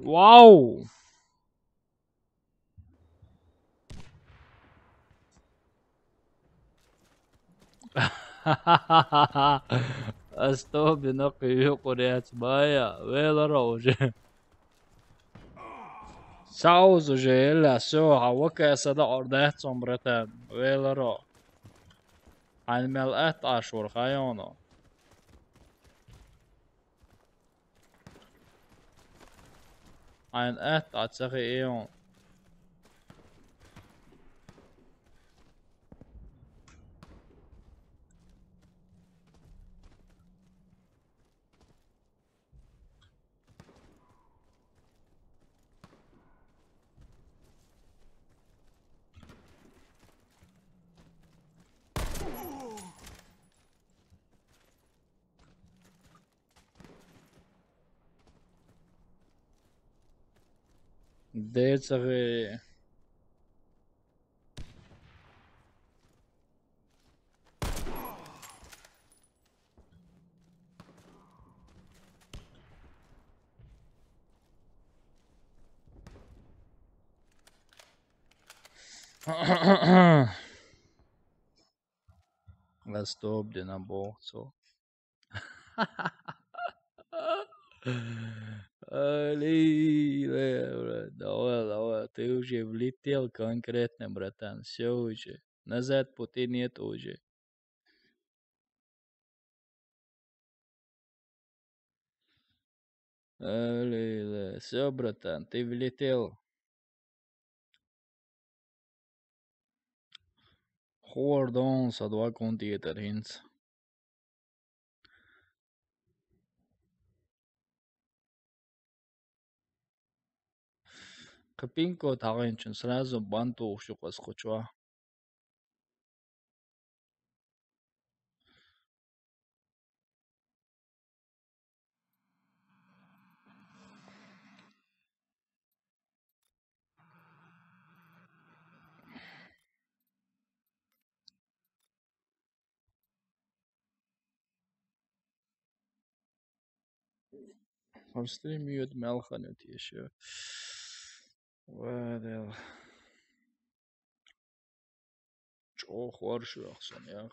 Вау! Асту бинокъ юкъуряц бая, велара уже. Саузу же, эла, всё, а вака сада ордат сом, братан, велара. Ан мел ат ашур хайоно. Ан ат ацахи ион. Дэцэгы. Стоп, дина бохцо. Али, давай, давай, ты уже влетел конкретно, братан. Все уже. Назад пути нет уже. Али, все, братан, ты влетел. Hold on, со два компьютер хинц. Кхы пин-код хьагӀинчун сразу бан тухуш ю кхы кхучва. Хьо стрим йода мел хана теши. Ва Дела. ЧӀогӀа хорш вахсан, ях.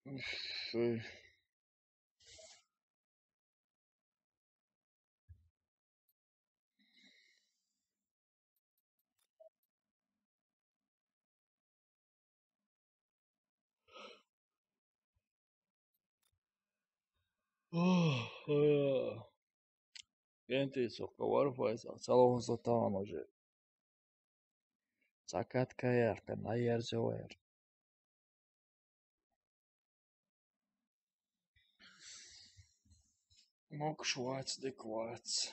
Уф, ой. Ох, э. Гентий, сука, Wi-Fi са, цалохан сатаан уже. Закат каяр, тем наерзевер. Мог швац, деквац.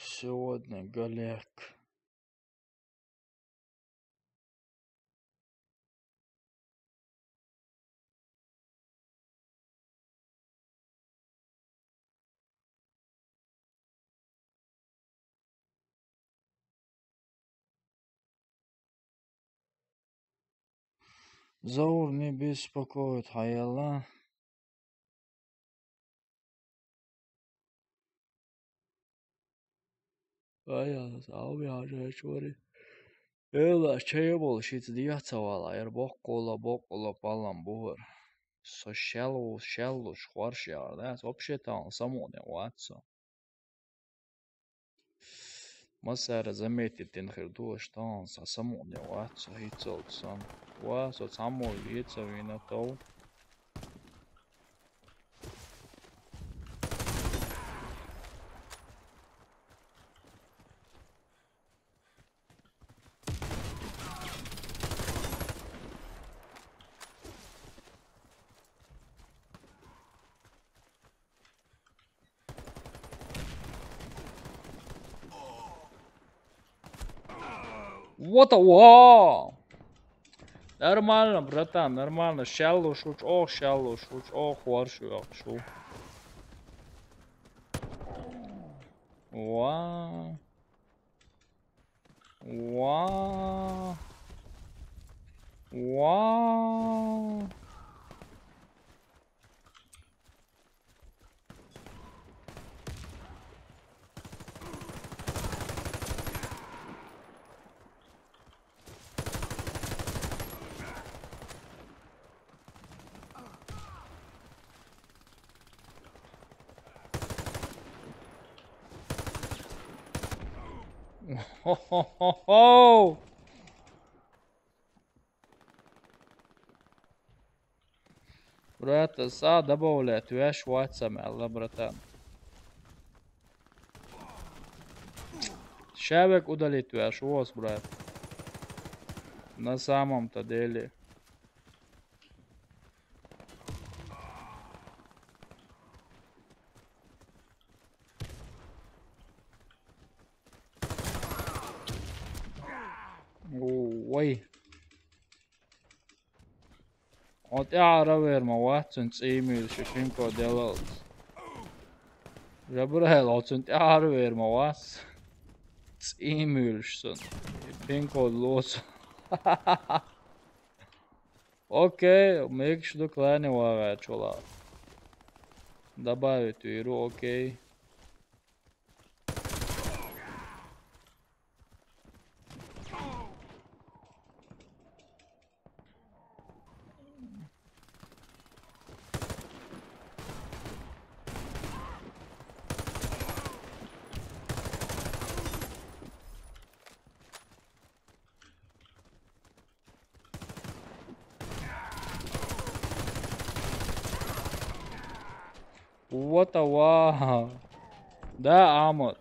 Сегодня Галек. Заур, не беспокоит, хьаялла. Ай, ай, ай, ай, ай, чори. Эла, чая бол, шиц дия цавала, эр боккула, боккула, паллам бухар. Со шалу, шалу, шхварш яр, да, вообще там самоне ватса. Массара заметить дина хир ду, аша тахана са самукъане вац, со хӀинцалц санна. Ва, со цхьаммо веца вина тов. What the, wow! Нормально, братан, нормально. Шалло шу, чӀоагӀа шалло шу, чӀоагӀа хоржу вахаш ву. Ва. Ва. Ва. Хо-хо-хо-хо! Брат, са добавлять веш вац ам аьлла, братан. Шавек удалить веш вос, брат. На самом-то деле. Ой. Хьо тӀаьхьара вер ма вац, цун цӀий муьйлуш, пин-код ялалц. Жабраил, хьо цун тӀаьхьара вер ма вац. ЦӀий муьйлуш цун. Пин-код лоцу. Окей, мегаш ду клане вагӀачула. Добавить виру, окей. What the, wow. Да, Амад.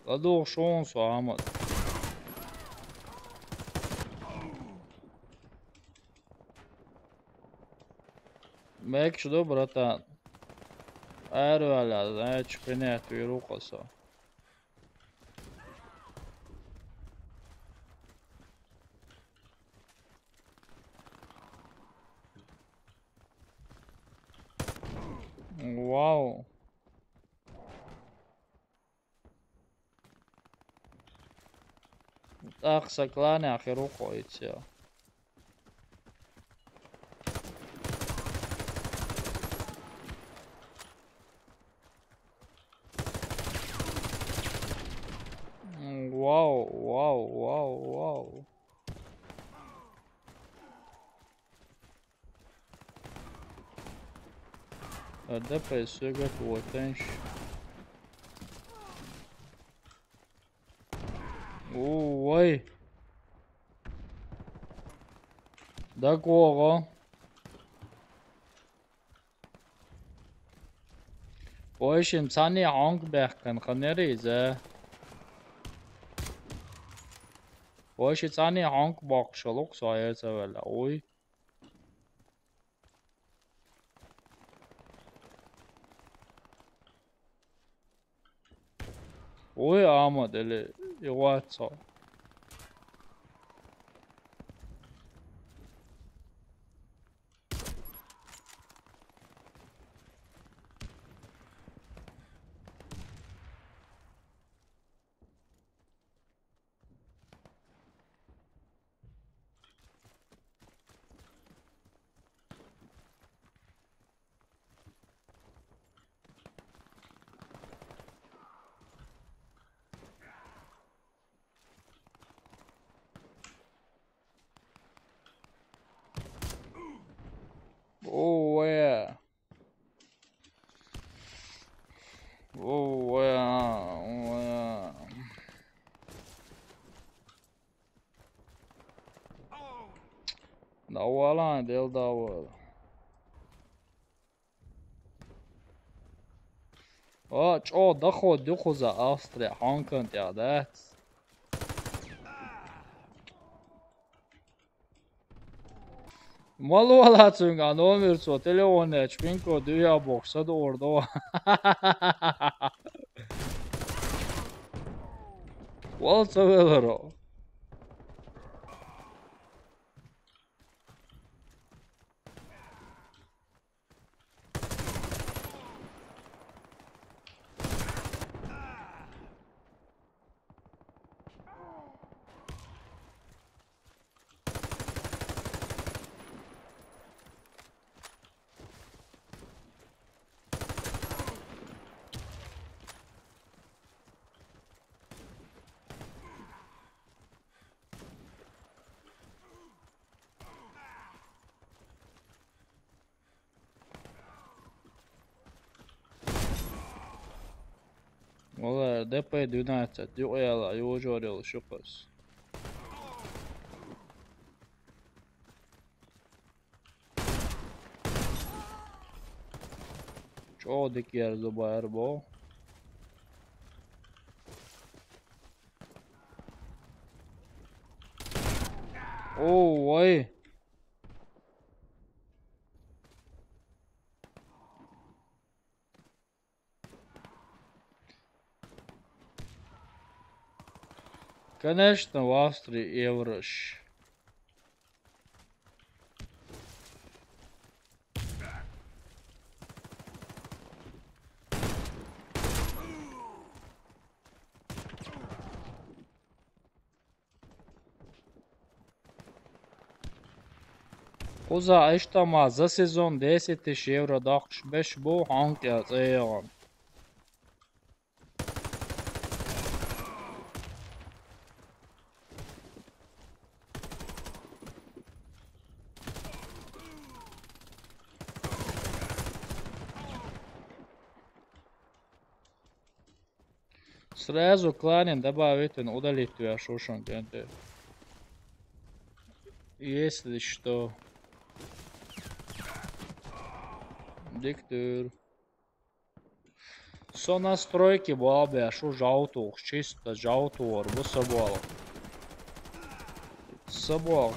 ЛадугӀу шуна со, Амад. Мегаш ду, братан. Араваьлла, значит, пинет виру-кх со. Вау. ТӀаккха са клане хир ву-кх хьо иццел. Вау, вау, вау, вау. Ада пайсугат вотанш. Ой. ДагагӀа. Вай, шин цхьанне хьонг баьккхина хиннар иза. Вай, ши цхьанне хьонг боккхуш хилла-кх со, хьо ца ваьлла. Ой. Ой, Амад, или и вацо. Талан дел давал. О, чӀо дахо духуза Австрия, хьанкан тӀя дац. Малуала цунга номер цо телефонечка пинко дуя бокса дордо. Вал ца веларо. Вала, Д П двенадцать, юкъяла, южорел шукъас. ЧӀо дикер зубар бо. О, вай. Конечно, в Австрии еврош. Кхуза иштта ма за сезон десять тысяч евро дахьаш беш бу хьанкъя цӀеян. Сразу кланен добавить, удалить тебя, шушан, Д Н Т. Если что. Диктор. Со настройки бабе, шу жаутух, чисто жаутур, бу собал. Собал.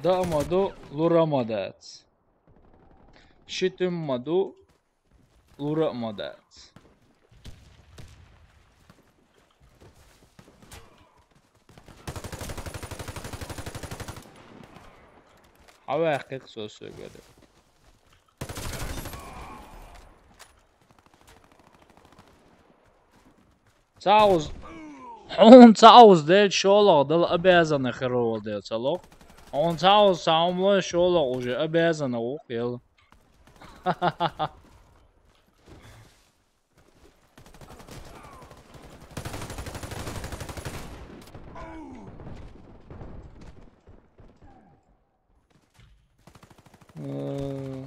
Даа ма ду, лура ма дац. Шитим ма ду, лура ма дац. Хьаваьккхи-кх со соьгара. Цхьа уз-, хьуна цхьа уз делча шоллагӀа дала обязана хир вол дел ца лох. Хьуна цхьа уз цхьа хӀума лой шоллагӀа уже обязана ву-кх ел. Э.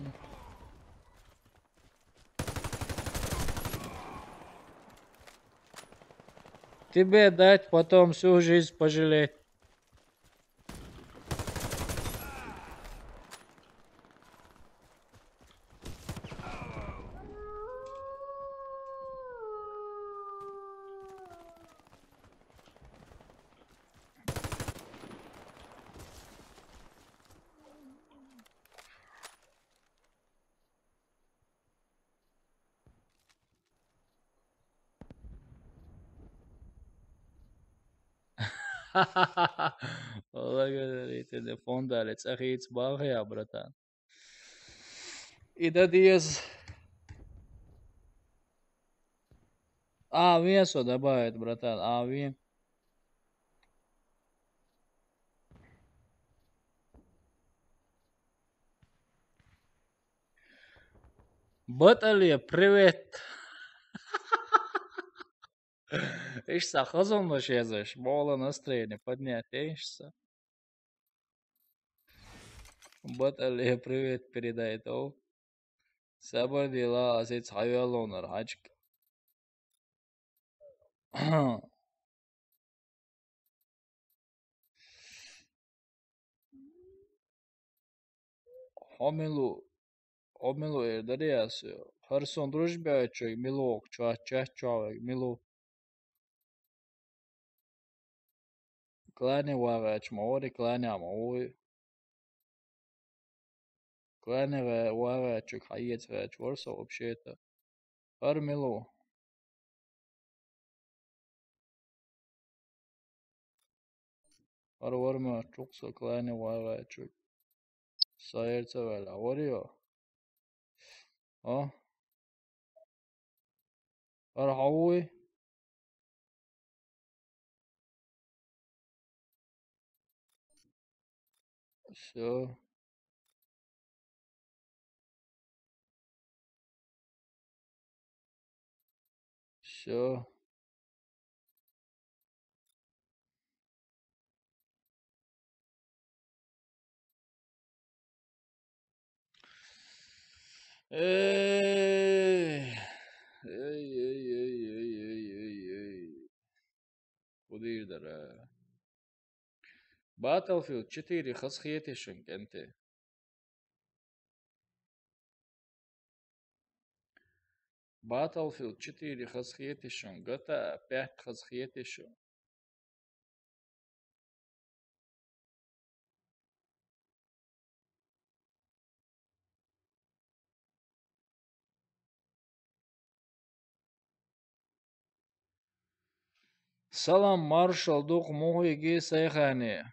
Тебе дать, потом всю жизнь пожалеть. Благодарю, телефон дали, цӀа хийца бахьа, братан. И да деза. А, вен со добавить, братан, а, вен. Баталия, привет! Иштта хазонаш езаш, бола настроение поднять, иштта. Батале привет передай, то. Сабар дела, асец хьавеллонар хьачка. Хьо милу, хьо милу эр даре ас, хӀара сон дружбаьчуг милу, чоа-, чоа-, чоа-, милу. Клане вагӀача ма вари, клане ма вуй. Клане ва-, вагӀачуг хьаэца гӀача вар со вообще-то. ХӀара милу. ХӀара вар ма чукх со клане вагӀачуг. Со эрца ваьлла. Вари йо? А? ХӀара хьо вуй? Всё. Всё. Эй, эй, эй, эй, эй, эй, эй, эй. Худийр дара. Battlefield четыре хазахетий шун, кӀентий? Battlefield четыре хазахетий шун, GTA пять хазахетий шун. Салам, маршал дукха мухӀиги сайхани.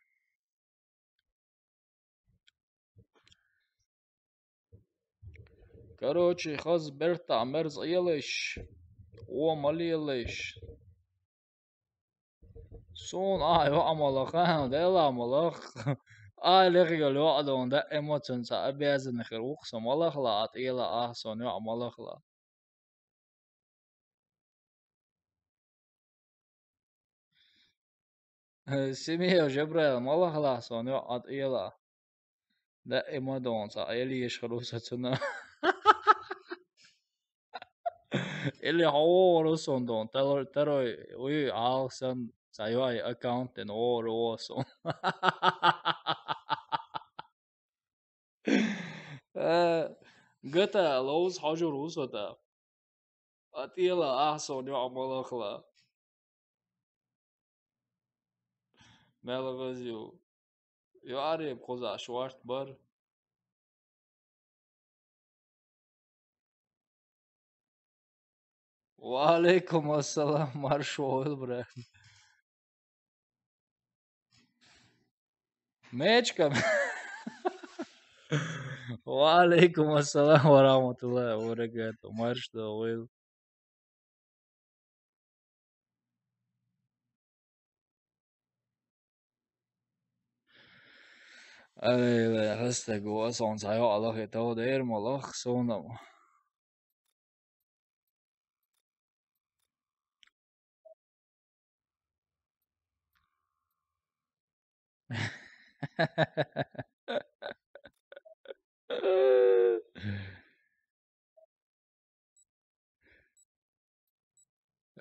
Короче, хаза бертахь мерза елаш, о ма лелаш. Суна а йоӀ ма лаха, Дела ма лаха. А лехигал йоӀ дон да эмоцин ца обязан хир вукха со ма лахала, а тӀела а сон йоӀ ма лахала. Семья Жабраил ма лахала сон йоӀ а тӀела. Да и ма дон ца, а елеш хир ву со цуна. Или хьо вогӀур ву сон дон, таро-, тарой, уй, Ӏаласан, ца йоӀай аккаунт ден вогӀур ву сон. Э, GTA ловз хьожур ву со та. А тӀела ахь сон йоӀ ма лахала. Мел гӀаз ю. ЮӀареб кхуза шорт бар. Ва алейкум ассалам, маршо войла, брат. Мечкам. Ва алейкум ассалам ва рахматуллахи ва баракату. Марш да войла. Ай, вай, хастаг, ва сон ца йоӀ лахе тов дер ма лах, сонам.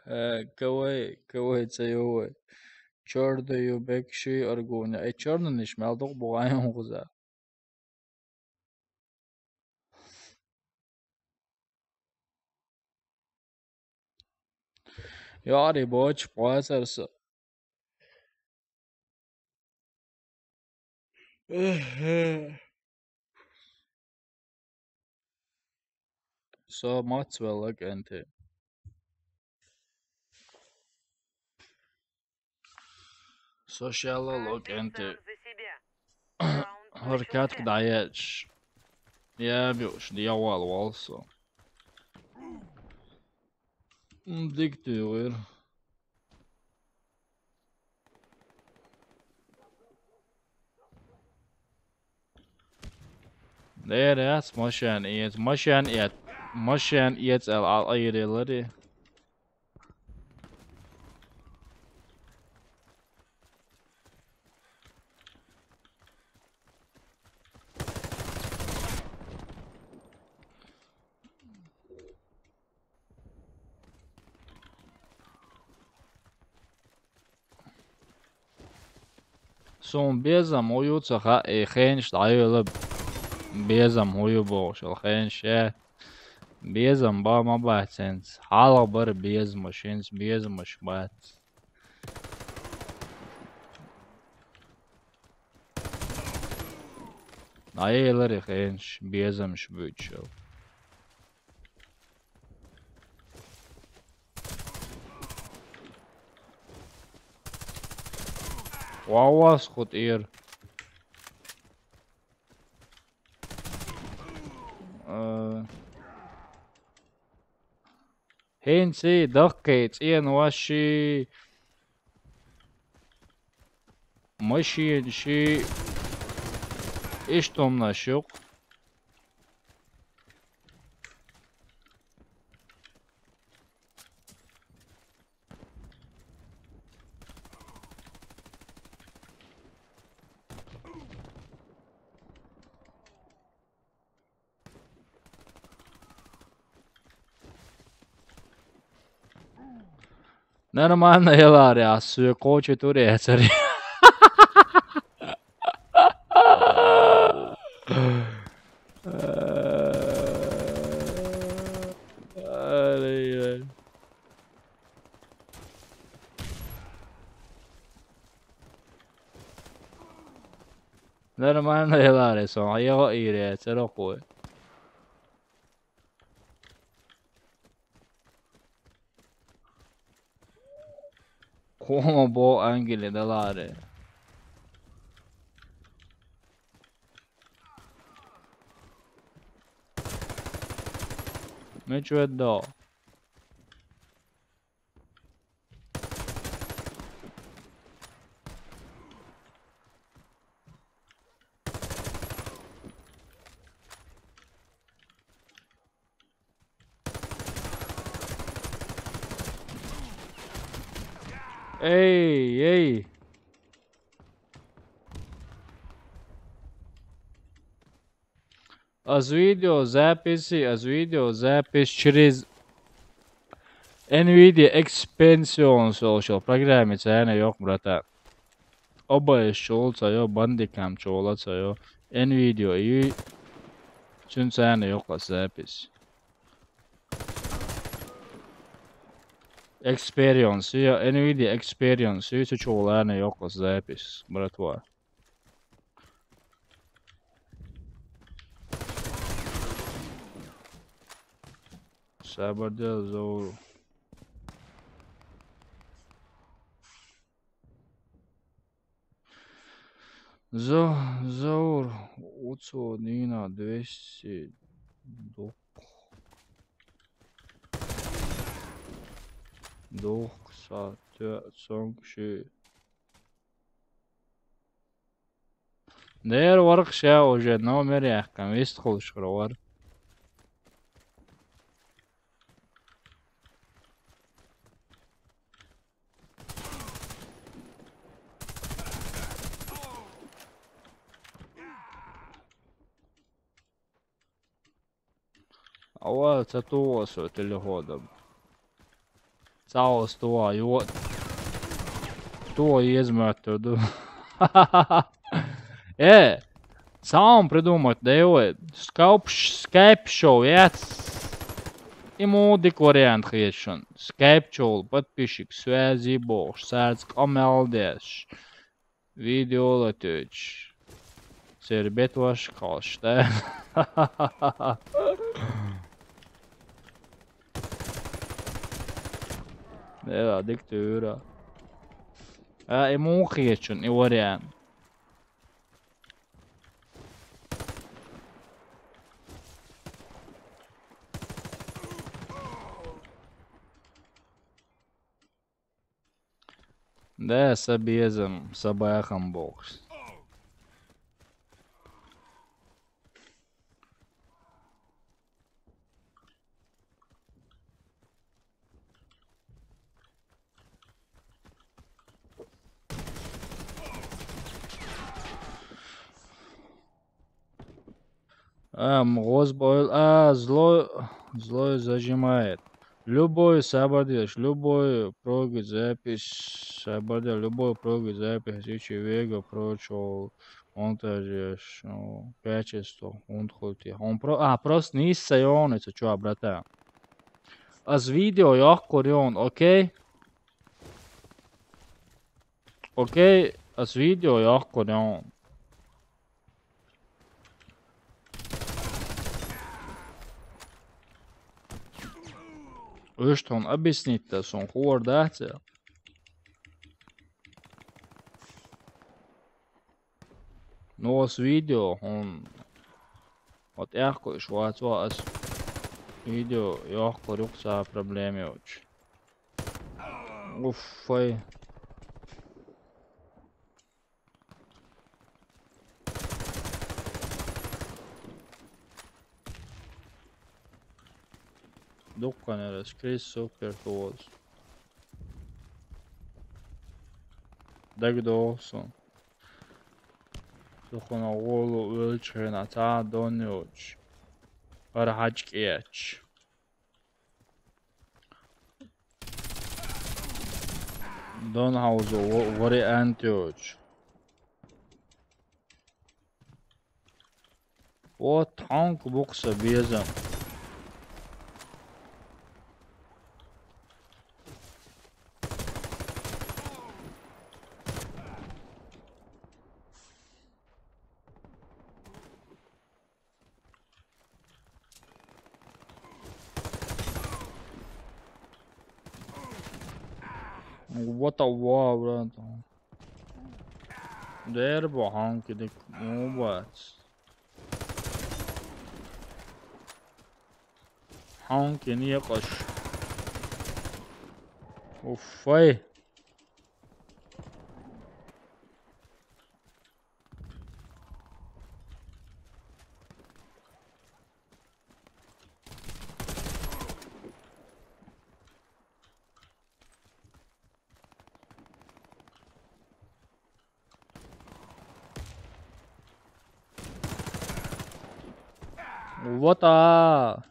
Э, кавай, кавай ца йовай. Чёрный бек ши аргуня. Ай, чёрный ниш мел дук бугай он хуза. Яри боч пасарса. Со мацвелла кӀанте. Со шелла ло кӀанте. ХӀара катка дӀаеш. Я бюш, я вал вал со. М, дик туйгӀир. Дер яц машен иец, машен иец, машен иец эл ал айрелари. Суна безам хӀун ю ца хаьа, и хенаш дӀайоьлла безам хӀун ю бохуш, хенаш, э. Безам ба ма бац хӀинца. Хьалха бара безамаш, хӀинца безамаш бац. ДӀаелира хенаш, безамаш буьйцуш. Ва вас хӀу тӀера. Э, хӀинца дахкий цӀенош ши, машинаш ши, иштта хӀуманаш ю-кх. Нормально, Элари, ас соьга кхочу тур яцара. Ай-яй-яй. Нормально, Элари, сон, а йо, ире, церокой. Кхо бо ангеле даларе. Мича веддо? Эй, эй. Аз видео записи, аз видео запись через Nvidia Expansion Social программе царна йокъ, брата. Обои чул ца йо, бандикам чул ца йо. Nvidia и цун царна йокъ аз запись. Experience, я Nvidia Experience, и цу чул арна йокъ аз запись, братва. Сабар де, Заур. Зо-, Заур, уцо дина двести дух. Дух са тё цонг ши. Дера варх ша уже номер яхкам, вист хулшхур вар. Ава, ца тухо со телефоном. Цаос тухо, ю-, тухо езмаьтту ду. Э, сам придумать, да его. Скайп-, скайп шоу, яц. И мудик вариант хешун. Скайп шоу, подписчик, связи бохуш, сац къамел деш. Видео латуьйтуш. Церан бетваш кхалш, да? Эла, дика туьйра. А, и муха хетачун, и вариант. Да, са безам, са бахам бохуш. А, м, гӀоз бойл-, а, злой, злой зажимает. Любой, сабар делаш, любой прогы запись, сабар делаш, любой прогы запись, ичи Вега Про, чё, монтажеш, ну, качество, унтхути. Он про, а, просто не из Сайона, это чё, брата? Аз видео йохкур йоан, окей? Окей, аз видео йохкур йоан. Уж тон объяснить-то, сон хор дац. Ну, аз видео, он, вот яхкуш вац, аз видео йохкур юкса проблема йоч. Уф, ай. Дукканера скрис супер туоз. Дагдолсон. Сухуна гулу өлчхена та донюч. Архачкиач. Дон хаузу вариантиоч. Вот танк букса безам. What a wow, брат. Дербо ханки дик мубац. Ханки не каш. Уфай. What a?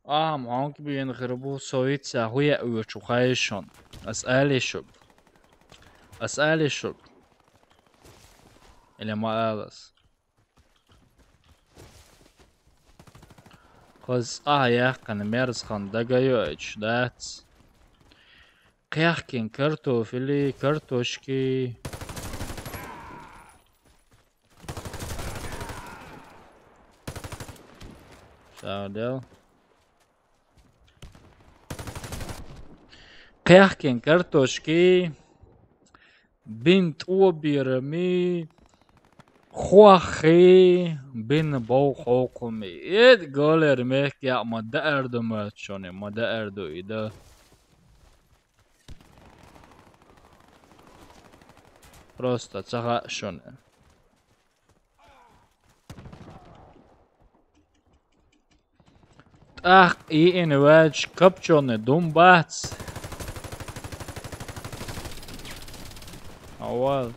Ам, ханки биен хербу совица хуя уйчу хайшон. Ас алишук. Ас алишук. Или ма алас. Кыз а яхкан мерзхан дагайоч, дац. Кяхкин картофели, картошки. Саудел. Кяхкин картошки. Бин тӀуаберами, хохи, бин бов хокуми. Эд галер мехк я ма даар ду мачони, ма даар ду ида. Просто цага шони. ТӀаккха иин ваьлча копчёный дум бац. Авал.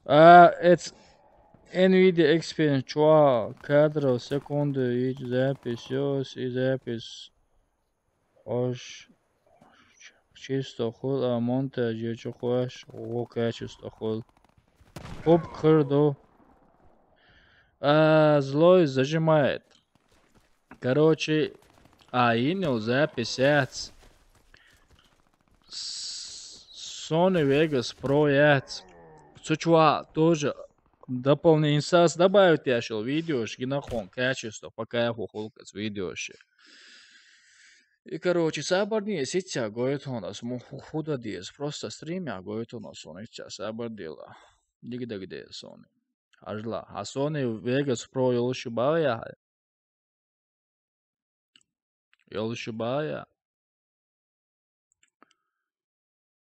А, it's Nvidia Experience чуа кадров секунду и запись, ёс, и запись. Ош чисто хуй, а монтаж я чухуаш, во качество хуй. Пуп кырду. А, злой зажимает. Короче, а, инил запись яц. С-, Sony Vegas Pro яц. Цу чуа тоже дополнение сас добавить я шел видеош, гинахон качество, по кайфу хулкас видеош. И, короче, сабарни ситя гойтонас, му ху-, худа диес, просто стримя гойтонас, он итя сабардила. Дигдагде Sony. Ажла. А Sony Vegas Pro ёлши бая. Ёлши бая.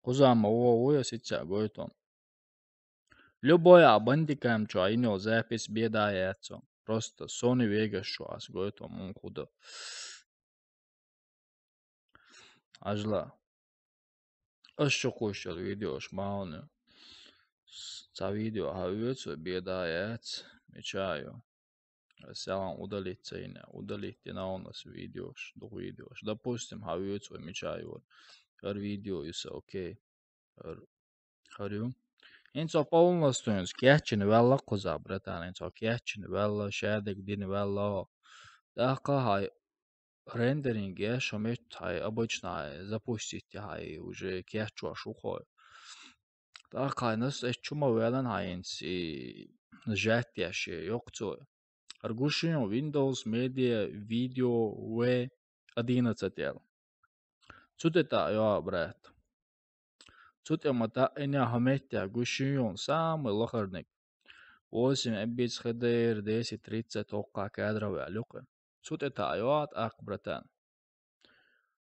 Кузама, о, о, я ситя гойтон. Любой а бандикам чуа инил запись беда яцо. Просто Sony Vegas чуа ас гойтон, мун худа. Ажла. Аш чукхуш йола видеош ма хьуна. С-, цхьа видео хьаоьцу, беда яц, мича ю. Селам удалить ца йина, удалить дина хьуна ас видеош, дукха видеош. Допустим, хьаоьцу вай мича ю. ХӀара видео ю са, окей. ХӀара, хӀара ю. ХӀинца полностью хӀинца кечйина ваьлла кхуза, братан, хӀинца кечйина ваьлла, шадерг дина ваьлла. ТӀаккха хьай рендеринг еш, хӀама итт хьай, обычно хьай, запустить хьай, уже кечвеш ву хьо. ТӀаккха хьай нас эс чу ма ваьлан хьай хӀинца, и, сжать еш, йоккха цо. ХӀара гуш ю Windows Media Video V одиннадцать аьлла. Цу тӀе таӀа йоагӀа, брат. Цу тӀе ма таӀийна, хӀама итт гуш ю самый лохарниг. Восемь Mbits H D R, десять тридцать хӀокху кадров аьлла ю-кх. Цу тӀе таӀа йоагӀа тӀаккха, братан.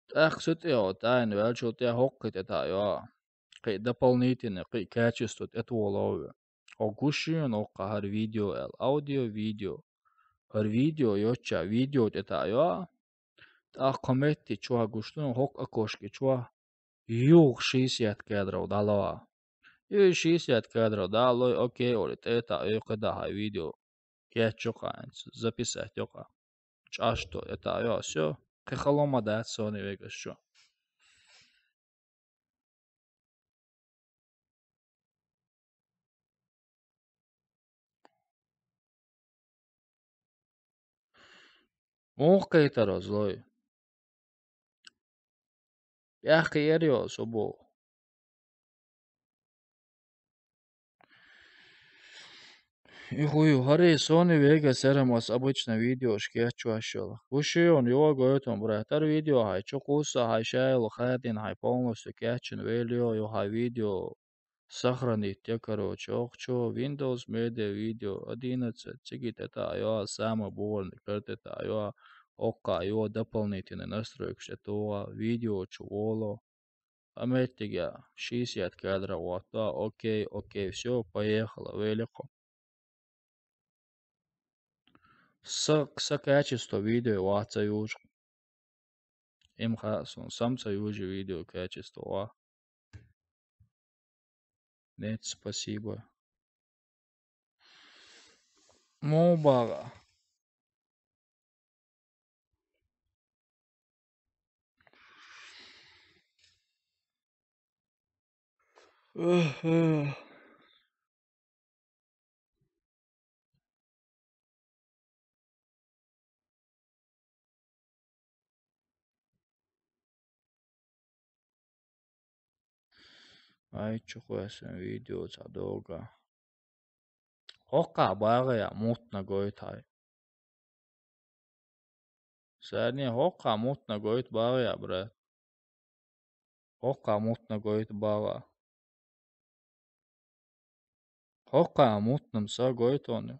ТӀаккха цу тӀе йоагӀа, таӀийна ваьллачул тӀехьа хӀокху тӀе таӀа йоагӀа. Кхин дополнительно, кхин качество тӀетоло ву. Хьо гуш ю хӀокху хӀара видео аьлла. Аудио, видео. ХӀара видео йоцча, видео тӀе таӀа йоагӀа. ТӀаккха метте чохь гуш ду, хӀокху окошке чохь юха шестьдесят кадров дӀало. И шестьдесят кадров дӀалой, окей, олий, тӀе таӀа йой, кхидӀа хьай видео. Кечйо-кх хьайна, записать йо-кх. ЧӀашто, это, йо, всё. Кхин хало ма дац Sony Vegas чу. Муха кхийтар оцу лой? ТӀехь кхиира йо со боху. И хӀу ю, хӀара Sony Vegas, хӀара ас обычно видеош кечвеш йолу. Гуш ю хьуна, йо, гойтун, брат, хӀара видео хьай чу кхуссу, хьай ша йолу хадийна, хьай полностью кечйина велла йо, ю хьай видео сохранить я, короче, охчо, Windows Media Video одиннадцать, цига тӀе таӀа йо, самый бухарный кара тӀе таӀа йо, оккха йо, дополнительный настройкаш тӀе тоха, видео чу воло. А меттиге шестьдесят кадров хӀотто, окей, окей, всё, поехало, великъо. Са, са качество видео вац ца южу. Им хаьа суна, сам ца южу видео качество ва. Нет, спасибо. Муха бахьа? Ай, чу кхоьссина видео цхьа догӀа. ХӀокхахь багӀа я мутна гойту хьай. Сарне хӀокхахь мутна гойту багӀа я, брат. ХӀокхахь мутна гойту багӀа. ХӀокхахь мутна-м са гойту хьуна.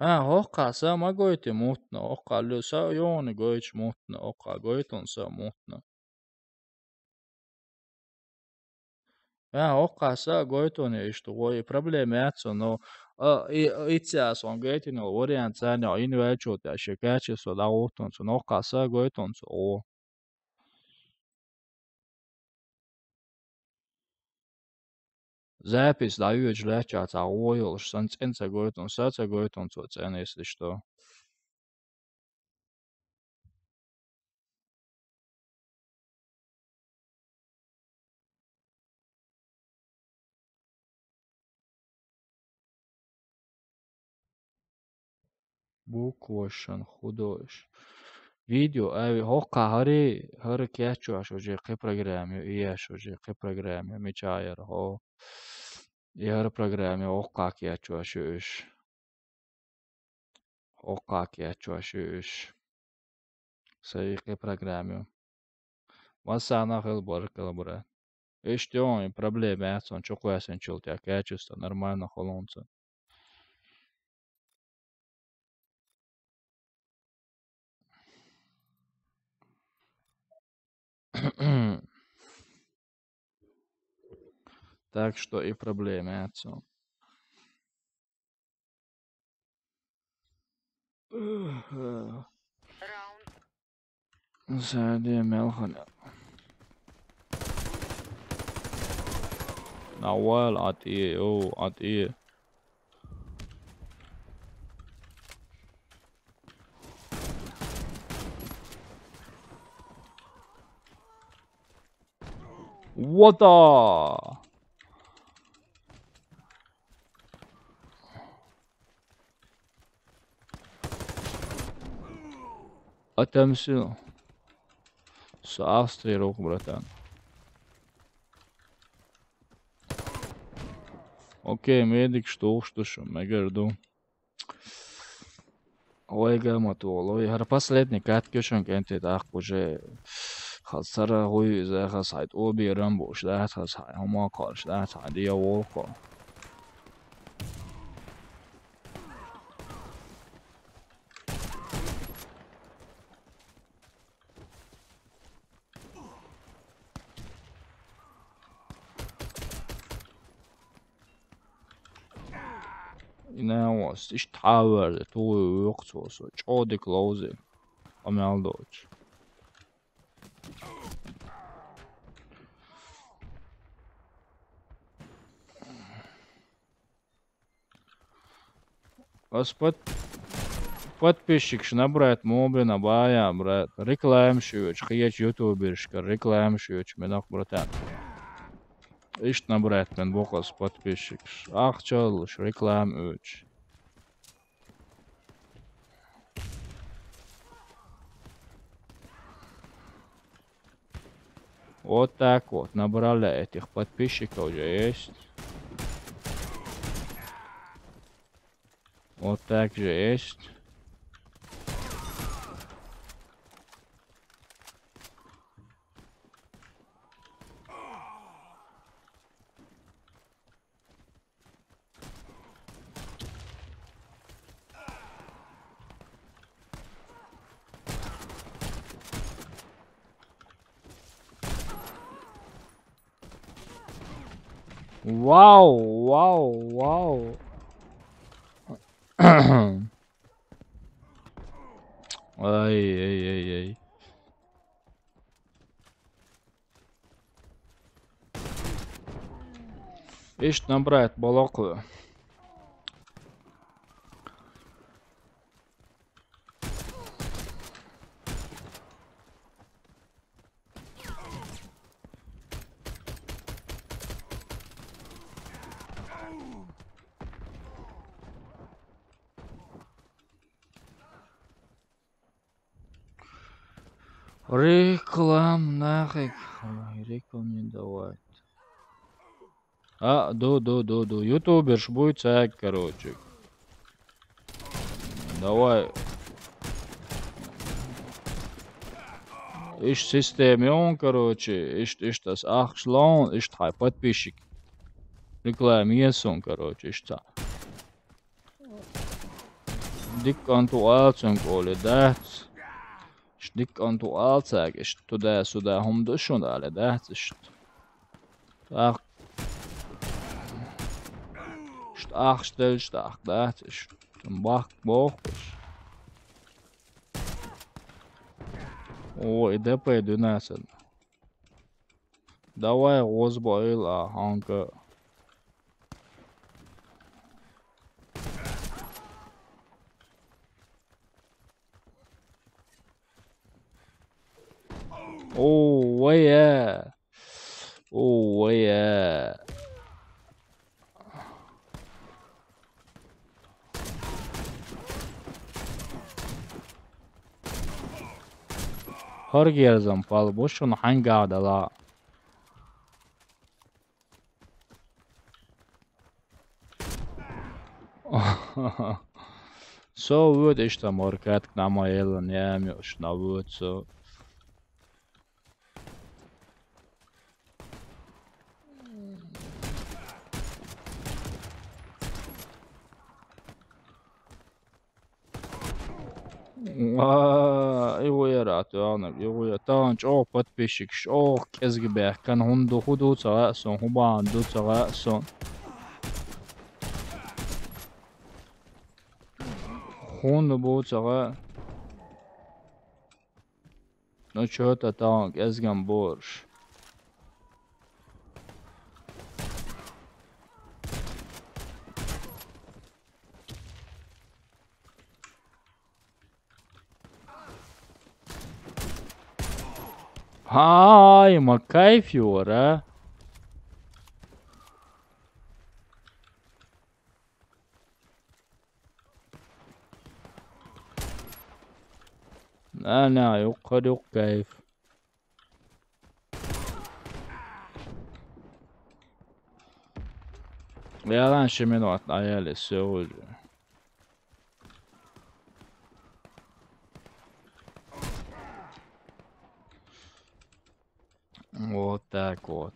А, хӀокхахь са ма гойту мутна, хӀокхахь лу са юхана гойтуш мутна, хӀокхахь гойту хьуна са мутна. А, хӀокхахь са гойту хьуна иштта гӀо, и проблема яц, но, а, и, и цхьа сон гайтина вариант царна йина ваьлчул тӀаьхьа шен качество дӀагӀуттун цунна, хӀокхахь са гойту хьуна цо гӀо. Запись дӀайоьдуш лаьттачахь цхьа гӀо йолуш, сан цӀена ца гойтун, са ца гойтун цо цӀена, если что. Буквашан художь. Видео, ави, хӀокхахь хӀара, хӀара кечвеш уже кхин программа ю, и еш уже кхин программа ю, мичахь яра хьо? И хӀара программа ю, хӀокхахь кечвеш ю уьш. ХӀокхахь кечвеш ю уьш. Сайн кхин программа ю. Массарна а хила баркалла, брат. Иштта йогӀун, и проблема яц, сон чу кхоьссинчул тӀехь качество нормально хуьлу цунна. Так что и проблема яц сон. Сади мелхан. Навал атие, о, атие. What the? Отомстил. С Австрии рук, братан. Окей, медик, что, что, что, мегарду. Ойга матуолой. Хар последний каткешон кенте так уже хасара гуй за хас хайт обирам буш да хас хай хама карш да хас хай диа волко. Инавас, иш тавар, туй уйук цосо, чодик лоузи. Амялдоч. Ас под-, подписчикш набрать мобина бая, брат. Реклам шуч, хияч ютубершка реклам шуч, менах, братан. Ишт набрать мен бокас подписчикш. Ахчалуш реклам уч. Вот так вот. Набрали этих подписчиков уже есть. Вот так же есть. Вау, вау, вау. Ай, ай, ай, ай. Ишт набрать балакъы. Реклам нафиг. Рекламировать. А, ду, ду, ду, ду. Ютуберш буй цаг, короче. Давай. Иш системе он, короче. Иш, иш тас ахшлон, иш тхай подписчик. Реклам есон, короче, иш та. Диккан ту алцун коли дац. Иш диккан ту алцаг, иш туда-сюда хум душун дали дац, иш. Так. Иш ах штель, иш так дац, иш. Тумбак бох, иш. О, и ДП двенадцать. Давай, гъозба ил а, ханка. О, вая. О, вая. Хар герзам пал, бошун ханга дала. Со вот ишта маркетк нама елан, я мёш на вот со. А, игъуяра, атуана, игъуя. Тан чӀоагӀ подписчик, чӀоагӀ кӀезига бехкан, хӀунда хӀу ду ца гӀа сон, хӀу бан ду ца гӀа сон. ХӀунда бу ца гӀа. Ну чё-то там, кӀезиган борш. Ай, ма кайф йора. На, на, юкъар юкъ кайф. Ялан ши минут, аяле, всё уже. Вот так вот.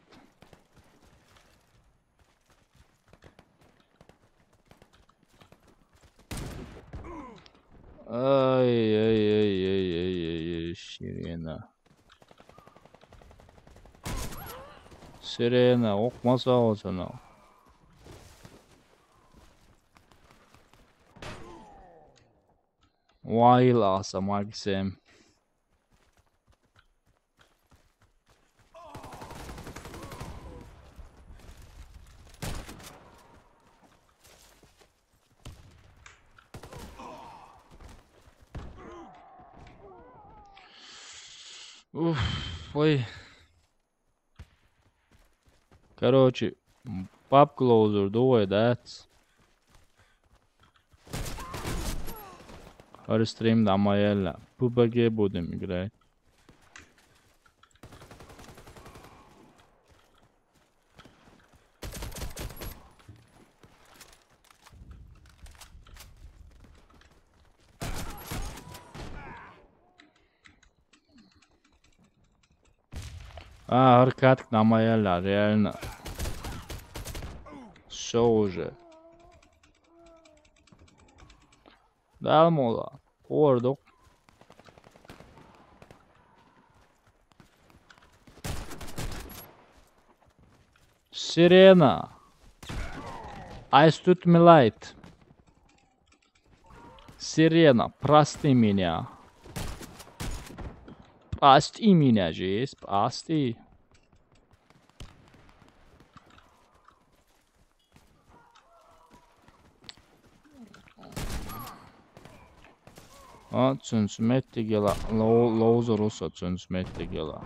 Ай, ай, ай, ай, ай, ай, ай, сирена. Сирена, окъмаса болсун ол. Вай, ласа, Максим. Уф, ой. Короче, пабг лоузер, думаю, да? Ар стрим дамаялла. П Б Г будем играть. А, ар катк дамаялла, реально. Всё уже. Дал мола. Ордук. Сирена. Ай, стут милайт. Сирена, прости меня. Прости меня, жесть, прости. А, цунц меттигела, лоу-, лоузер уса цунц меттигела.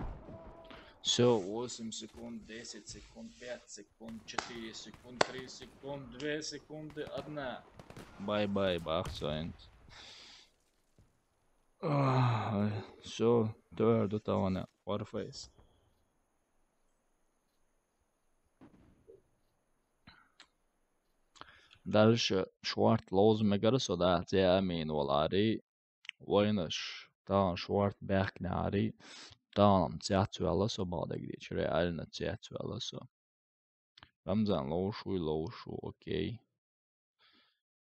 Всё, восемь секунд, десять секунд, пять секунд, четыре секунд, три секунд, две секунды, одна. Бай-бай, бах, цунц. Ай, всё, твердо тавана, Warface. Дальше шварт лоуз мегара со да, зе амин валари. Вайнаш, тахан шварт бяхкнари. Тахан цяц вяла со бадагрич, реально цяц вяла со. Рамзан, лоушу, лоушу, окей.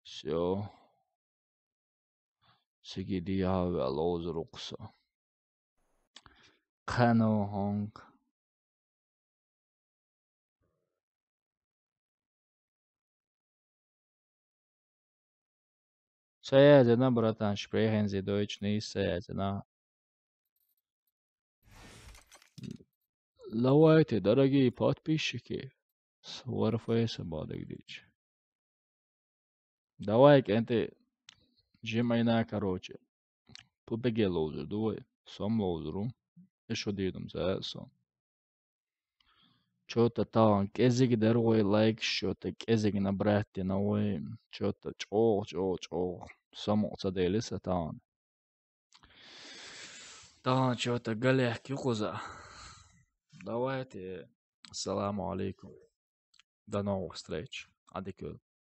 Всё. Сиги диавя лоуз рукса. Кано хонг. Саязена, братан, шпрехен зе дойч не саязена. Давайте, дорогие подписчики, с Warface бадагдич. Давай, кенте, жимайна, короче. П Б Г лоузер, давай. Сом лоузеру. Эшо дидум за сом. Чё-то там, кезиг дер вой лайк, чё-то кезиг набрать на вой. Чё-то чо, чо, чо. Само цаделиса там. Тахан чё-то галехки хуза. Давайте. Ассаламу алейкум. До новых встреч. Адикюл.